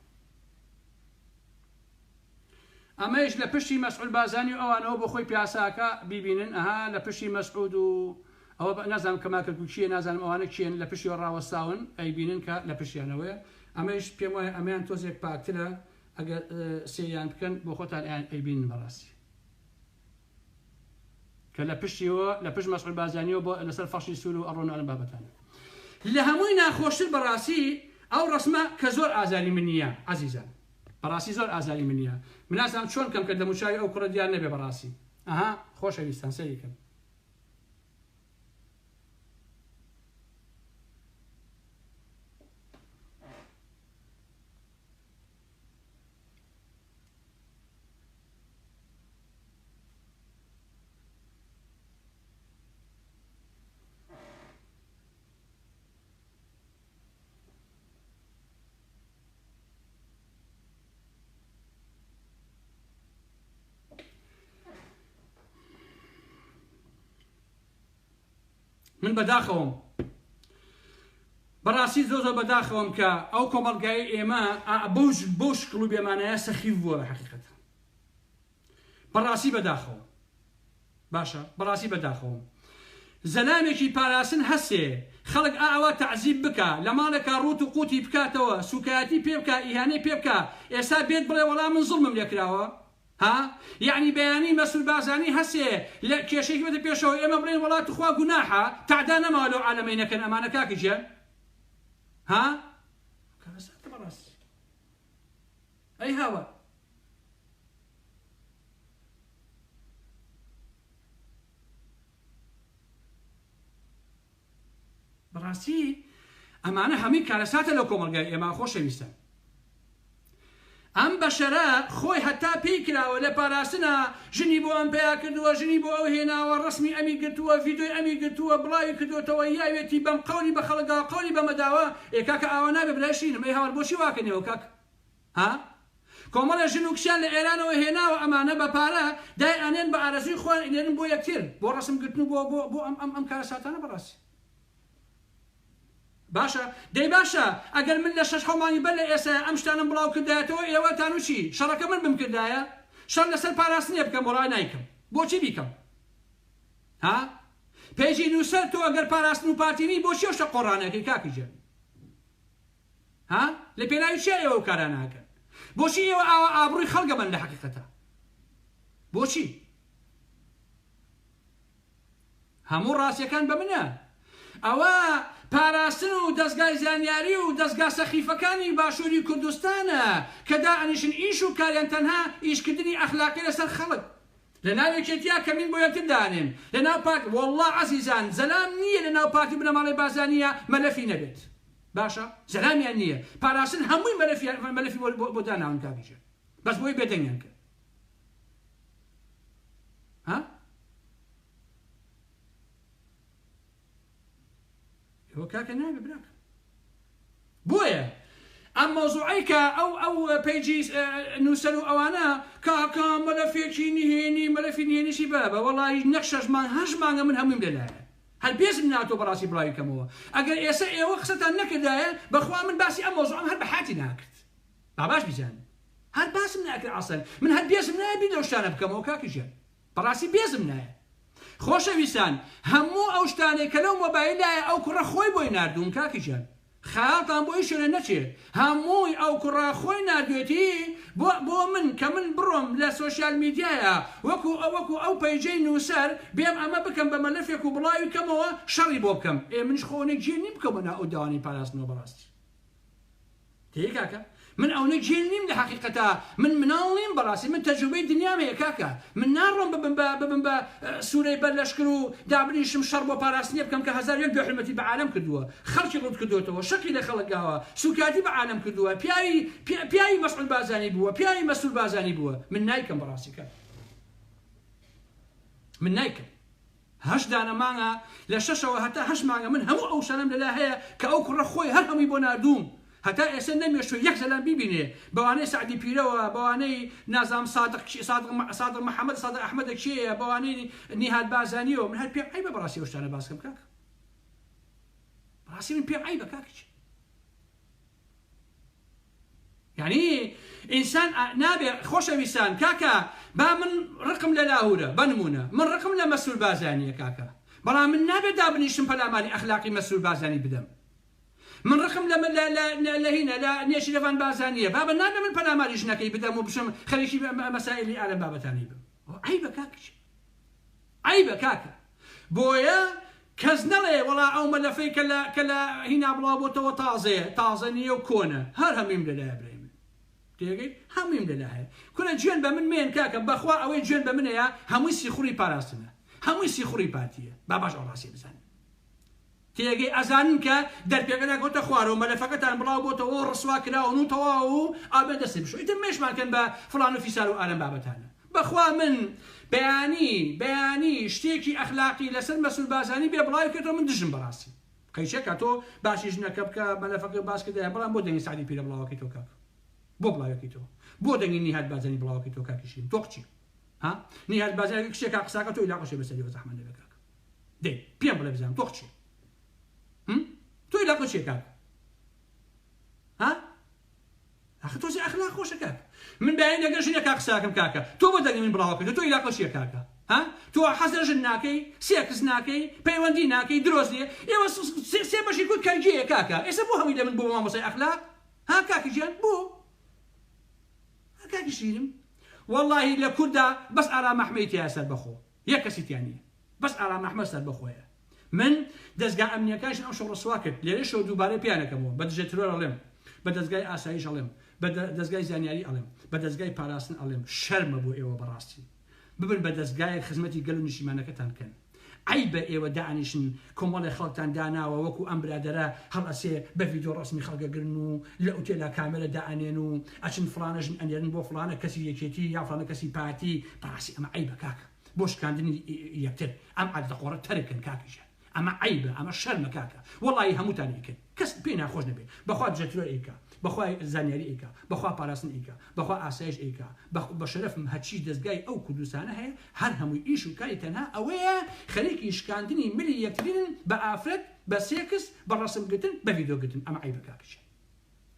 ئەمەیش لە پشتی مەسعود بازانی و ئەوانەوە بۆ خۆی پیاساکە بیبینن ئەها لە پشتی مەسعود و ئەوە نازانم کەمال کەرکوکیە نازانم ئەوانە کێن لە پشتیەوە ڕاوەستاون ئەیبینن کە لە پشتیانەوەیە ئەمەیش پێم وایە ئەمەیان تۆزێک پاکترە ئەگەر سێیان بکەن بۆ خۆتان ئەیبینن بەڕاستی کە لە پشتیەوە لە پشت مەسعود بازانیەوە بۆ لەسەر فەرشی سوور و ئەڕۆن ئەم بابەتانە لە هەمووی ناخۆشتر بەڕاستی ئەو ڕەسمە کە زۆر ئازاری منیە عەزیزان بەڕاستی زۆر ئازاری منیە من نازانم چۆن کەم کە دەموچاوی ئەو کوڕە دیار نەبێ بەڕاستی ئەها خۆشەویستان سەیری کەن. من بەداخەوەم بەڕاستی زۆر زۆر بەداخەوەم کە ئەو کۆمەڵگای ئێمە بەو شکڵ و بێمانایە سەخیف بووە لە حەقیقەت بەڕاستی بەداخەوەم باشە بەڕاستی بەداخەوەم زەلامێکی پاراستن هەسێ خەڵک ئاوا تەعزیب بکا لە ماڵێکا ڕووت و قوتی بکاتەوە سوکایەتی پێ بکا ئیهانەی پێ بکا ئێستا بێت بڵێ وەڵا من زوڵمم لێ کراوە ها یەعنی بەیانی مەسرور بارزانی هەسێ لە کێشەیەکی بێتە پێشەوە ئێمە بڵێین وەڵا توخوا گوناحە تەعدا نەماوە لەو عالەمەی نەکەن ئەمانە کاکە گیان ها کارەساتە بەڕاستی ئەی هاوار بەڕاستی ئەمانە هەمووی کارەساتە لەو کۆمەڵگای ئێمە خۆشەویستان ئەم بەشەرە خۆی هەتا پێی کراوە لە پاراستنا ژنی بۆ ئەم پیا کردووە ژنی بۆ ئەو هێناوە ڕسمی ئەمی گرتووە ڤیدۆی ئەمی گرتووە بڵاوی کردوتەوە یاوێتی بەم قەولی بە خەڵکداوە قەولی بەمەداوە ئێ کاکە ئاوا نابێ برای شیرینم ئەی هاوار بۆچی واکەنەوە کاک ها کۆمەڵێ ژن و کچیان لە ئێرانەوە هێناوە ئەمانە بە پارە دای ئەنێن بە ئارەزووی خۆیان ئەینێرن بۆ یەکتر بۆ ڕەسم گرتن و بۆ بۆ بۆ ئەم ئەم ئەم کارەساتانە بەڕاستی باشە دەی باشە ئەگەر من لە شەش حەو مانگی بەر لە ئێستا ئەم شتانەم بڵاو کردایەتەوە ئێوە تانو چی شەڕەکە من بمکردایە شەڕ لەسەر پاراستنێ بکەم وەڵا نایکەم بۆچی بیکەم ها پەیجی نووسەر تۆ ئەگەر پاراستن و پارتی نی بۆچی ئەو شتە قۆڕانەکەی کاکی گیان ها لە پێناوی چیا ئێوە ئەو کارانە ئەکەن بۆچی ئێوە ئاوا ئابڕووی خەڵک ئەبەن لە حەقیقەتا بۆچی هەموو ڕاستیەکان بە منە ئەوە پاراستن و دەزگای زانیاری و دەزگا سەخیفەکانی باشووری کوردستانە کە دائەنیشن ئیش و کاریان تەنها ئیشکردنی ئەخلاقی لەسەر خەڵک. لە ناو یەکێتیا کەمین بۆ یەکتر دانێن لە ناو پارت واللە عەزیزان زەلام نییە لە ناو پارتی بنەماڵەی بارزانیە مەلەفی نەبێت باشە زەلامیان نییە پاراستن هەمووی مەلەفیان مەلەفی بۆ داناون کاکی ژیان بەس بۆی بێدەنگیان کرد ها ئێوە کاکە نابێ براکەم بۆیە ئەم مەوزوعەی کە ئەو ئەو پەیجی نووسەر و ئەوانە کاکە مەلەفێکی نهێنی مەلەفی نهێنیشی بابە وەڵی نەک شەش مانگ هەشت مانگە من هەموویم لەلایە هەر بێزم ناتۆ بەڕاستی بڵاوی کەمەوە ئەگەر ئێسە ئێوە قسەتان نەکردایە بەخوا من باسی ئەم مەوزوعەم هەر بە حاتی ناکرد با باش بیزانن هەر باسم ناکرد ئەسڵەن من هەر بێزم نایە بیر لەو شتانە بکەمەوە کاکە گیان بەڕاستی بێزم نایە. خۆشەویستان هەموو ئەو شتانەی کە لەو مۆبایلایە ئەو کوڕە خۆی بۆی ناردووم کاکە گیان خەیاڵتان بۆ هیچ شوێنێ نەچێ هەمووی ئەو کوڕە خۆی ناردوێتی بۆ بۆ من کە من بڕۆم لە سۆشیال میدیایا وەکو وەکو ئەو پەیجەی نووسەر بێم ئەمە بکەم بە مەلەفێک و بڵاوی کەمەوە شەڕی بۆ بکەم ئێ منیش خۆ ئەونە گێل نیم بکەمە ناو ئەو داوانەی پاراستنەوە بەڕاستی تێی کاکە من ئەونە گێل نیم لە حەقیقەتا من مناڵ نیم بەڕاستی من تەجروبەی دنیام هەیە کاکە من ناڕۆم ببم بە ببم بە سورەی بەر لەشکر و دابنیشم شەڕ بۆ پاراستنێ بکەم کە 1001 بێحورمەتی بە عالەم کردووە خەڵکی ڕوت کردۆتەوە شەقی لە خەڵک گاوە سوکاتی بە عالەم کردووە پیاوی پیاوی مەسعود بارزانی بووە پیاوی مەسرور بارزانی بووە من نایکەم بەڕاستی کاکە من نایکەم هەشت دانە مانگە لە شەشەوە هەتا هەشت مانگە من هەموو ئەو شتانەم لەلا هەیە کە ئەو کوڕە خۆی هەر هەمووی بۆ ناردووم هەتا ئێستا نەمێشتووە یەک زەلام بیبینێ بەوانەی سەعدی پیرەوە بەوانەی نازانم سادق سادق سادق محەمەد سادق ئەحمەدە کێیە بەوانەی نیهاد بارزانیەوە من هەر پێم عەیبە بەڕاستی ئەو شتانە باس کەم کاکە بەڕاستی من پێم عەیبە کاکە یانی ئینسان نابێ خۆشەویستان کاکە با من ڕقم لە لاهورە بە نمونە من ڕقم لە مەسرور بارزانیە کاکە بەڵام من نابێ دابنیشم پەلاماری ئەخلاقی مەسرور بارزانی بدەم من ڕقم لە لە هینە لە نێچیرەڤان بارزانیە بابە نابێ من پەلاماری ژنەکەی بدەم و بچم خەریکی مەسائلی ئالەم بابەتانی بم عەیبە کاکە عەیبە کاکە بۆیە کەس نەڵێ وەڵا ئەو مەلەفەی کە لە کە لە هینا بڵاو بۆتەوە تازەیە تازە نییە و کۆنە هەر هەموویم لەلایە برای من تێگەی هەموویم لەلا هەیە کورە جوێن بە من مێن کاکە بەخوا ئەوەی جوێن بە منەیە هەمووی سیخوڕی پاراستنە هەمووی سیخوڕی پارتیە با باش ئەو ڕاستیە بزانن تێگەی ئەزانن کە دەرپێکە ناکەوتە خوارەوە مەلەفەکەتان بڵاو بۆتەوە و ڕسوا کراون و تەواو و ئابێ دەستی بشۆ ئیتر مێشمان کەن بە فڵان و فیسار و ئالەم بابەتانە بەخوا من بەیانی بەیانی شتێکی ئەخلاقی لەسەر مەسرور بارزانی بێ بڵاوی کردەوە من دژم بەڕاستی قەیچەکە تۆ باسی ژنەکە بکە مەلەفەکە باس کردایە بەڵام بۆ دەنگی سەعدی پیرە بڵاوەکەی تۆ کاک بۆ بڵاوەکەی تۆ بۆ دەنگی نیهاد بارزانی بڵاوەکەی تۆ کاکی شیرین تۆ کچی ها نیهاد بارزانی کچێکا قساکە تۆ ئیلاقەشێ بەسەریەوە زەحمەت نەبێ کاک دەی پێم بڵێ بزانم تۆ کچی تۆ ئیلاقە چیە کاک ها ئاخر تۆزێ ئەخلاق خۆشە کاک من بەیانی لەگەڵ ژنێکا قساکەم کاکە تۆ بۆ دەنگی من بڵاوەکەی تۆ ئیلاقە چیە کاکە ها تۆ حەز لە ژن ناکەی سێکس ناکەی پەیوەندی ناکەی درۆزنیە ئێوە سێ بەشی کورد کەرگەیە کاکە ئێستا بۆ هەمووی لە من بۆ مامۆستای ئەخلاق ها کاکە گیان بۆ ها کاکی شیرم واللهی لە کوردا بەس ئارام ئەحمەی تیا سەربەخۆ یەک کەسی تیا نییە بەس ئارام ئەحمەد سەربەخۆیە من دەزگا ئەمنیەکانیشم ئەمشەو ڕسوا کرد لێرەشەوە دووبارە پێیان ئەکەمەوە بە دژە ترۆر ئەڵێم بە دەزگای ئاسایش ئەڵێم بە دەزگای زانیاری ئەڵێم بە دەزگای پاراستن ئەڵێم شەرمە بۆ ئێوە بەڕاستی ببن بە دەزگایەک خزمەتی گەل و نیشتیمانەکەتان بکەن عەیبە ئێوە دانیشن کۆمەڵێ خەڵکتان داناوە وەکو ئەم برادەرە هەڵئەسێ بە ڤیدۆ ڕەسمی خەڵک ئەگرن و لە ئوتێلا کامێرە دائەنێن و ئەچن فڵانە ژن ئەنێرن بۆ فڵانە کەسی یەکێتی یا فڵانە کەسی پارتی بەڕاستی ئەمە عەیبە کاکە بۆ شکاندنی یەکتر ئەم عادەتە قۆڕە تەرک کەن کاکە گیان ئەمە عەیبە ئەمە شەرمە کاکە وەڵایی هەمووتان ئەیکەن کەس پێی ناخۆش نەبێ بەخوا دژە ترۆر ئەیکا بەخوا زانیاری ئەیکا بەخوا پاراستن ئەیکا بەخوا ئاسایش ئەیکا بە شەرەفم هەرچی دەزگای ئەو کوردستانە هەیە هەر هەمووی ئیش و کاری تەنها ئەوەیە خەریکی شکاندنی ملی یەکترینن بە ئافرەت بە سێکس بە ڕەسم گرتن بە ڤیدۆ گرتن ئەمە عەیبە کاکە گیان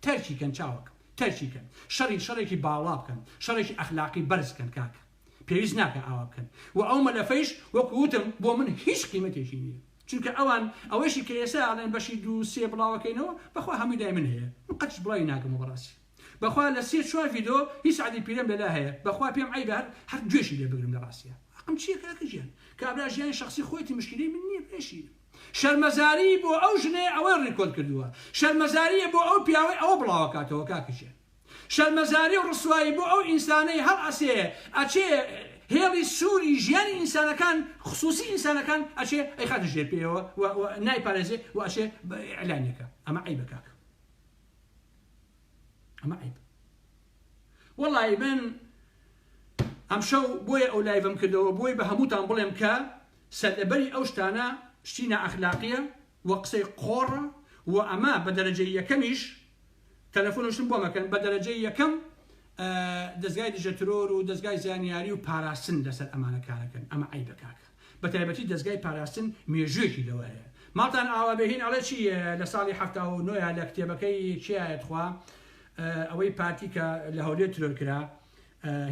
تەرکی کەن چاوەکەم تەرکی کەن شەڕی شەڕێکی باڵا بکەن شەڕێکی ئەخلاقی بەرز کەن کاکە پێویست ناکا ئاوا بکەن و ئەو مەلەفەیش وەکو وتم بۆ من هیچ قیمەتێکی نییە چونکە ئەوان ئەوەیشی کە ئێستا ئەڵێن بەشی دوو سێ بڵاوەکەینەوە بەخوا هەمووی لای من هەیە من قەتیش بڵاوی ناکەمەوە بەڕاستی بەخوا لە سێ چوار ڤیدۆ هی سەعدی پیرەم لەلا هەیە بەخوا پێم عەیبە هەر هەر گوێشی لێ بگرم لە ڕاستیا حەقم چییە کاکە گیان کابرا ژیانی شەخسی خۆیەتی مشکیلەی من نییە پێشی شەرمەزاری بۆ ئەو ژنەیە ئەوەی ڕیکۆرد کردووە شەرمەزاریە بۆ ئەو پیاوەی ئەوە بڵاوەکاتەوە کاکە گیان شەرمەزاری و ڕسوایی بۆ ئەو ئینسانەی هەڵئەسێ ئەچێ. هێڵی سووری ژیانی ئینسانەکان خسوسی ئینسانەکان ئەچێ ئەیخاتە ژێر پێیەوە و نایپارێزێ و ئەچێ ئیعلانیەکە ئەمە عەیبە کاکە ئەمە عەیبە وەڵی من ئەمشەو بۆیە ئەو live م کردەوە بۆی بە هەمووتان بڵێم کە سەرلەبەری ئەو شتانە شتی نائەخلاقیە و قسەی قۆڕە و ئەمە بە دەرەجەی یەکەمیش تەلەفۆن و شتم بۆ مەکەن بە دەرەجەی یەکەم دەزگای دژە ترۆر و دەزگای زانیاری و پاراستن لەسەر ئەمانە کارەکەن ئەمە عەیبە کاکە بە تایبەتی دەزگای پاراستن مێژوویەکی لەوە هەیە ماڵتان ئاوا بێ هین ئەڵێ چی لە ساڵی 79 لە کتێبەکەی کێیە تخوا ئەوەی پارتی کە لە هەولێر ترۆر کرا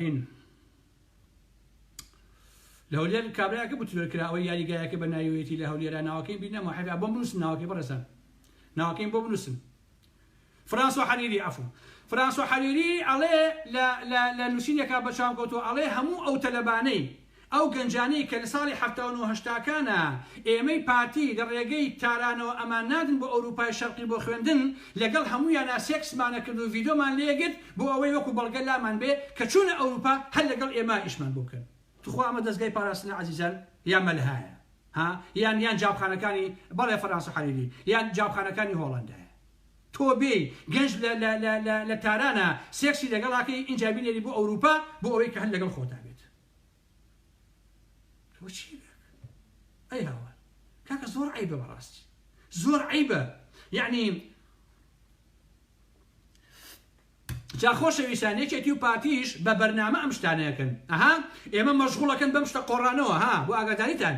هین لە هەولێر کابرایەکە بوو ترۆر کرا ئەوەی یاریگایەکە بە ناویەتی لە هەولێرا ناوەکەی بیر نەما حەیف بۆم بنووسن ناوەکەی بەڕێزان ناوەکەیم بۆ بنووسن فرانسۆ حەریری عەفو فرانسۆ حەریری ئەڵێ لە لە لە نووسینێکا بە چاوم کەوتووە ئەڵێ هەموو ئەو تەلەبانەی ئەو گەنجانەی کە لە ساڵی 79 هەشتاکانا ئێمەی پارتی لە ڕێگەی تارانەوە ئەمان ناردن بۆ ئەوروپای شەرقی بۆ خوێندن لەگەڵ هەموویانا سێکسمانە کرد و ڤیدۆمان لێگرت بۆ ئەوەی وەکو بەڵگە لامان بێ کە چوونە ئەوروپا هەر لەگەڵ ئێمە ئیشمان بۆ بکەن. توخوا ئەمە دەزگای پاراستنە عەزیزان یا مەلهایە ها یان یان جابخانەکانی بەڵێ فەرانسە حەریری یان جابخانەکانی هۆڵەندایە تۆ بێی گەنج لە لە لە لە لە تارانا سێکسی لەگەڵاکەی ئینجا بینێری بۆ ئەوروپا بۆ ئەوەی کە هەر لەگەڵ خۆتا بێت ئەوە چی ئەی هاوار کاکە زۆر عیبە بەڕاستی زۆر عیبە یعنی جا خۆشەویستان یەکێتی و پارتیش بە بەرنامە ئەم شتانە ئەکەن ئەها ئێمە مەشغوڵەکەن بەم شتە قۆڕانەوە ها بۆ ئاگاداریتان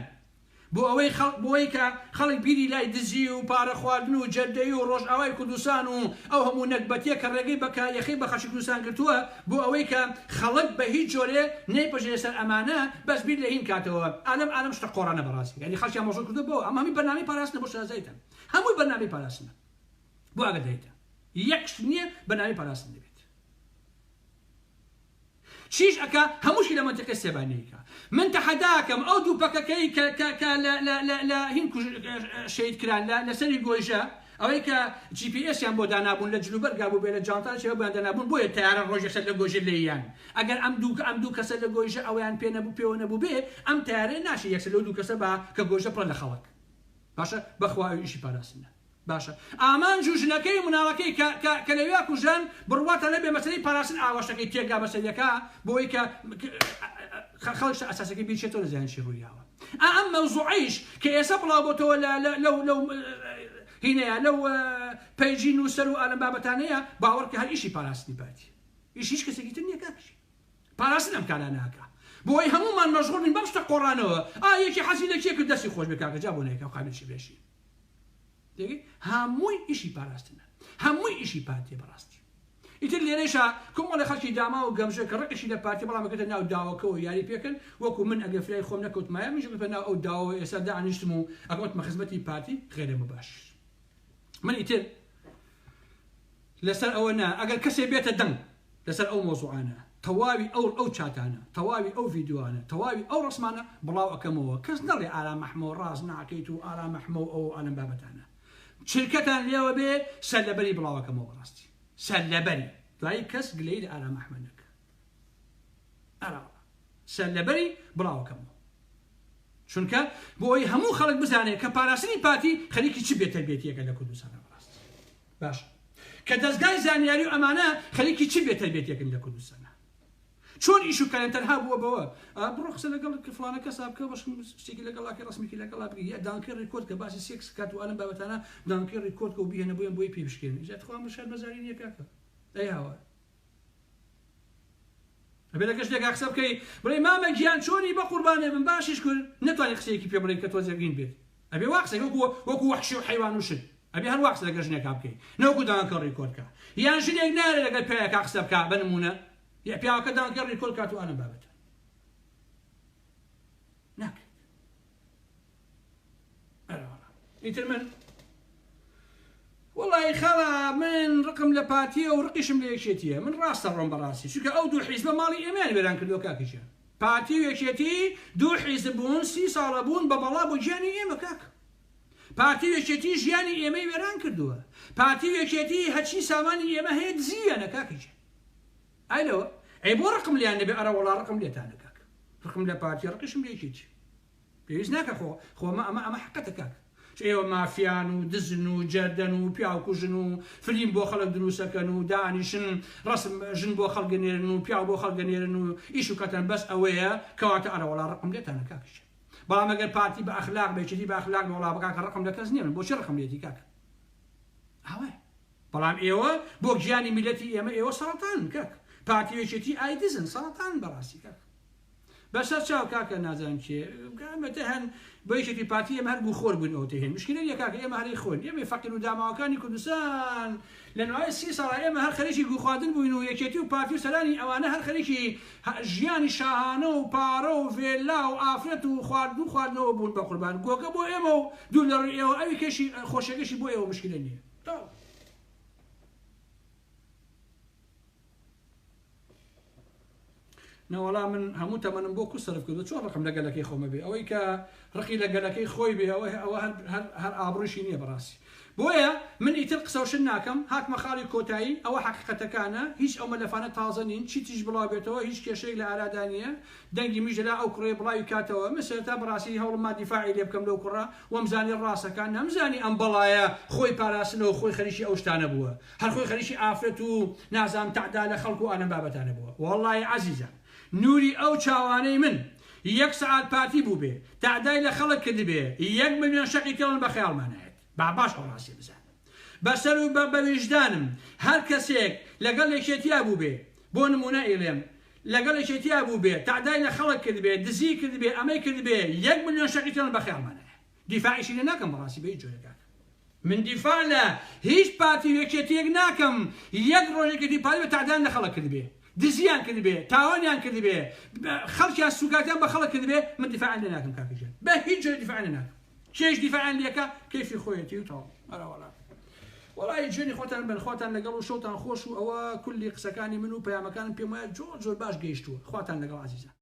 بۆ ئەوەی خەڵک بۆی کە خەڵک بیری لای دزی و پارە خواردن و جەردەی و ڕۆژئاوای کوردستان و ئەو هەموو نەگبەتیە کە ڕێگەی بە کە یەخەی بە خەڵکی کوردستان گرتووە بۆ ئەوەی کە خەڵک بە هیچ جۆرێ نەیپەژێنێ سەر ئەمانە بەس بیر لە هین کاتەوە ئالەم ئالەم شتە قۆڕانە بەڕاستی یانی خەڵکیان مەشغوڵ کردووە بەوە ئەمە هەمووی بەرنامەی پاراستنە بۆ شارەزایتان هەمووی بەرنامەی پاراستنە بۆ ئاگاداریتان یەک شت نییە بە ناوی پاراستن نەبێت چیش ئەکا هەمووشی لە مەنتیقەی سلێمانیەکە من تەحەداکەم ئەو دوو پەکەکەی کە کە کە لە لە لە لە هین شەهید کران لە لەسەری گۆیژە ئەوەی کە جی پی ئێسیان بۆ دانابوون لە جلوبەرگا بوو بێ لە جانتا چێ بۆیان دانابوون بۆیە تەیارە ڕۆژێک سەر لە گۆیژە لێیان ئەگەر ئەم دوو ئەم دوو کەسە لە گۆیژە ئەوەیان پێ نەبوو پێوە نەبوو بێ ئەم تەیارەیە ناشێ یەکسەر لەو دوو کەسە با کە گۆیژە پڕە لە خەڵک باشە بەخوا ئەو ئیشی پاراستنە باشە ئامانج و ژنەکەی و مناڵەکەی کە کە کە لەویا کوژران بڕواتان نەبێ مەسەلەی پاراستن ئاوا شتەکەی تێکدا بەسەر یەکا بۆی کە خەڵک شتە ئەساسەکەی بیر چێتەوە نەزانێت چی ڕوویاوە ئا ئەم مەوزوعەیش کە ئێستا بڵاو بۆتەوە لە لە لەو لەو هینەیە لەو page ی نووسەر و ئالەم بابەتانەیە باوەڕ کە هەر ئیشی پاراستنی پارتی ئیش هیچ کەسێکی تر نییە کاکشی پاراستن ئەم کارانە ئەکا بۆی هەموومان مەشغوڵ بین بەم شتە قۆڕانەوە ئا یەکی حەزی لە کێ کرد دەستی خۆش بێ کاکە جا بۆ نەیەکە قابل چی بێشی تێگەی هەمووی ئیشی پاراستنە هەمووی ئیشی پارتیە بەڕاستی ئیتر لێرەشا کۆمەڵی خەڵکی داما و گەمژە کە ڕقیشی لە پارتی بەڵام ئەگەتە ناو داوەکەەوە یاری پێکەن وەکو من ئەگەر فرای خۆم نەکەوتمایە منیش بە ناو ئەو داوە ئێستا دانیشتم و ئەگەوتمە خزمەتی پارتی غێرە مباشر من ئیتر لەسەر ئەوە نا ئەگەر کەسێ بێتە دەنگ لەسەر ئەو مەوزوعانە تەواوی ئەو ئەو چاتانە تەواوی ئەو ڤیدیۆانە تەواوی ئەو ڕەسمانە بڵاو ئەکەمەوە کەس نەڵێ ئارام ئەحمەو ڕاست ناکەیت و ئارام ئەحمەو ئەو ئالەم بابەتانە چرکەتان لێوە بێ سەرلەبەری بڵاو ئەکەمەوە بەڕاستی سەرلەبەری دوایی کەس گلەیی لە ئارام ئەحمە نەکا ئارام سەرلەبەری بڵاو ئەکەمەوە چونکە بۆ ئەوەی هەموو خەڵک بزانێت کە پاراستنی پارتی خەریکی چ بێتەربێتیەکە لە کوردستانە بەڕاست باش کە دەزگای زانیاری و ئەمانە خەریکی چ بێتەربێتێکن لە کوردستانە چۆن ئیش و کارێن تەنها بووە بەوە بڕۆ قسە لەگەڵ فلانە کەسا بکە بەش شتێکی لەگەڵاکە ڕسمێکی لەگەڵا بگی یا دانکە record کە باسی سێکس کات و ئەلم بابەتانە دانکە record کە و بیهێنە بۆیان بۆی پێ بشکێن ئینجا تخوا من شەرمەزاری نییە کاکە ئەی هاوار ئەبێ لەگەڵ شتێکا قسە بکەی بڵێ مامە گیان چۆنی بە قوربانێ بم باشیش کرد نەتوانی قسەیەکی پێ بڵێی کە تۆزێک هین بێت ئەبێ وا قسەی وەکو وەکو وەحشی و حەیوان و شت ئەبێ هەر وا قسە لەگەڵ ژنێکا بکەی نەوەکو دانکە record کا یان ژنێک نارێ لەگەڵ پیاوێکا قسە بکا بە نمونە یا پیاوەکە دانکە record کات و ئالەم بابەتە ناکرێت ئیتر من وەڵی خاڵە من ڕقم لە پارتیە و ڕقیشم لە یەکێتیە من ڕاستە ڕۆم بەڕاستی چونکە ئەو دوو حیزبە ماڵی ئێمەیان وێران کردووە کاکیشیان پارتی و یەکێتی دوو حیزب بوون سی ساڵە بوون بە بەڵا بۆ گیانی ئێمە کاک پارتی و یەکێتی ژیانی ئێمەی وێران کردووە پارتی و یەکێتی هەرچی سامانی ئێمە هەیە دزیویانە کاکیشیان ئای لەوە ئەی بۆ ڕقم لیان نەبێ ئەرە وەڵا ڕقم لێتانە کاک. ڕقم لە پارتی ڕقیشم لە یەکێتی پێویست ناکە خۆ خۆ ئەمە ئەمە ئەمە حقەتە کاک چ ئێوە مافیان و دزن و جەردەن و پیاوکوژن و فلیم بۆ خەڵک دروستەکەن و دانیشن ڕسم ژن بۆ خەڵک نێرن و پیاو بۆ خەڵک نێرن و ئیش و کەتەن بەس ئەوەیە کەواتە ئەرە وەڵا ڕقم لێتانە کاکە بەڵام ئەگەر پارتی بە ئەخلاق بێ یەکێتی بە ئەخلاق بێ وەڵا کاکە ڕقم لە کەس نییە من بۆچی ڕقم لێتی کاکە ئاوایە بەڵام ئێوە بۆ گیانی میلەتی ئێمە ئێوە سەڕەتانن کاک پارتی و یەکێتی ئای دزن سەڕەتانن بەڕاستی کاک بەسەر چاو کاکە نازانم کێ ئەمەتە هەن بۆ یەکێتی پارتی ئێمە هەر گوخۆر بووین ئەوتە هێن مشکلە نییە کاکە ئێمە هەرەی خۆین ئێمەی فەقیر و داماوەکانی کوردستان لە نوای سی ساڵە ئێمە هەر خەریکی گوخواردن بووین و یەکێتی و پارتی و سەرانی ئەوانە هەر خەریکی ژیانی شاهانە و پارە و ڤێلا و ئافرەت و خواردن و خواردنەوە بوون بە قوربان گۆگە بۆ ئێمە و دوور لە ڕووی ئێوە ئەوی کەشی خۆشیەکەشی بۆ ئێوە مشکلە نییە تەواو. نەوەڵا من هەموو تەمەنم بۆ کو سەرف کردو چۆن ڕقم لە گەلەکەی خۆمە بێ ئەوەی کە ڕقی لە گەلەکەی خۆی بێ ئەوە ئەوە هەر هەر هەر ئابڕووشی نییە بەڕاستی بۆیە من ئیتر قسە و شت ناکەم هاتمە خاڵی کۆتایی ئەوە حەقیقەتەکانە هیچ ئەو مەلەفانە تازە نین چی تریش بڵاو بێتەوە هیچ کێشەیەک لە ئارادا نییە دەنگی منیش لەلا ئەو کوڕەیە بڵاوی کاتەوە من سەرەتا بەڕاستی هەوڵم ما دیفاعی لێ بکەم لەو کوڕە وەمزانی ڕاستەکان نەمزانی ئەم بەڵایە خۆی پاراستنەوە خۆی خەریکی ئەو شتانە بووە هەر خۆی خەریکی ئافرەت و نازانم تەعدا لە خەڵک و ئالەم بابەتانە بووە وەڵڵاهی عەزیزان نوری ئەو چاوانەی من یەک سەعات پارتی بووبێ تەعدای لە خەڵک کردبێ یەک ملیۆن شەقی تێڵن بە خەیاڵمان نایەت با باش ئەو ڕاستیە بزانن بەسەر و بە ویژدانم هەر کەسێک لەگەڵ یەکێتیا بووبێ بۆ نمونە ئیڵێم لەگەڵ یەکێتیا بووبێ تەعدای لە خەڵک کردبێ دزی کردبێ ئەمەی کردبێ یەک ملیۆن شەقی تێڵن بە خەیاڵمان نایەت دیفاعیشی لێ ناکەم بەڕاستی بە هیچ جۆرێک کاکە من دیفاع لە هیچ پارتی و یەکێتیەک ناکەم یەک ڕۆژ یەکێتی پارتی بە تەعدایان لە خەڵک کردبێ دزیان کردبێ تاوانیان کردبێ خەڵکیان سوکاتیان بە خەڵک کردبێ من دیفاعیان لێ ناکەم کاکە گیان بە هیچ جۆرێک دیفاعیان لێ ناکەم کێش دیفاعیان لێکا کەیفی خۆیەتی و تەواو ئەرا وەڵا وەڵی جوێنی خۆتان بن خواتان لەگەڵ و شەوتان خۆش و ئەوە کولی قسەکانی من و پەیامەکانم پێم وایە زۆر زۆر باش گەیشتووە خواتان لەگەڵ عزیزان.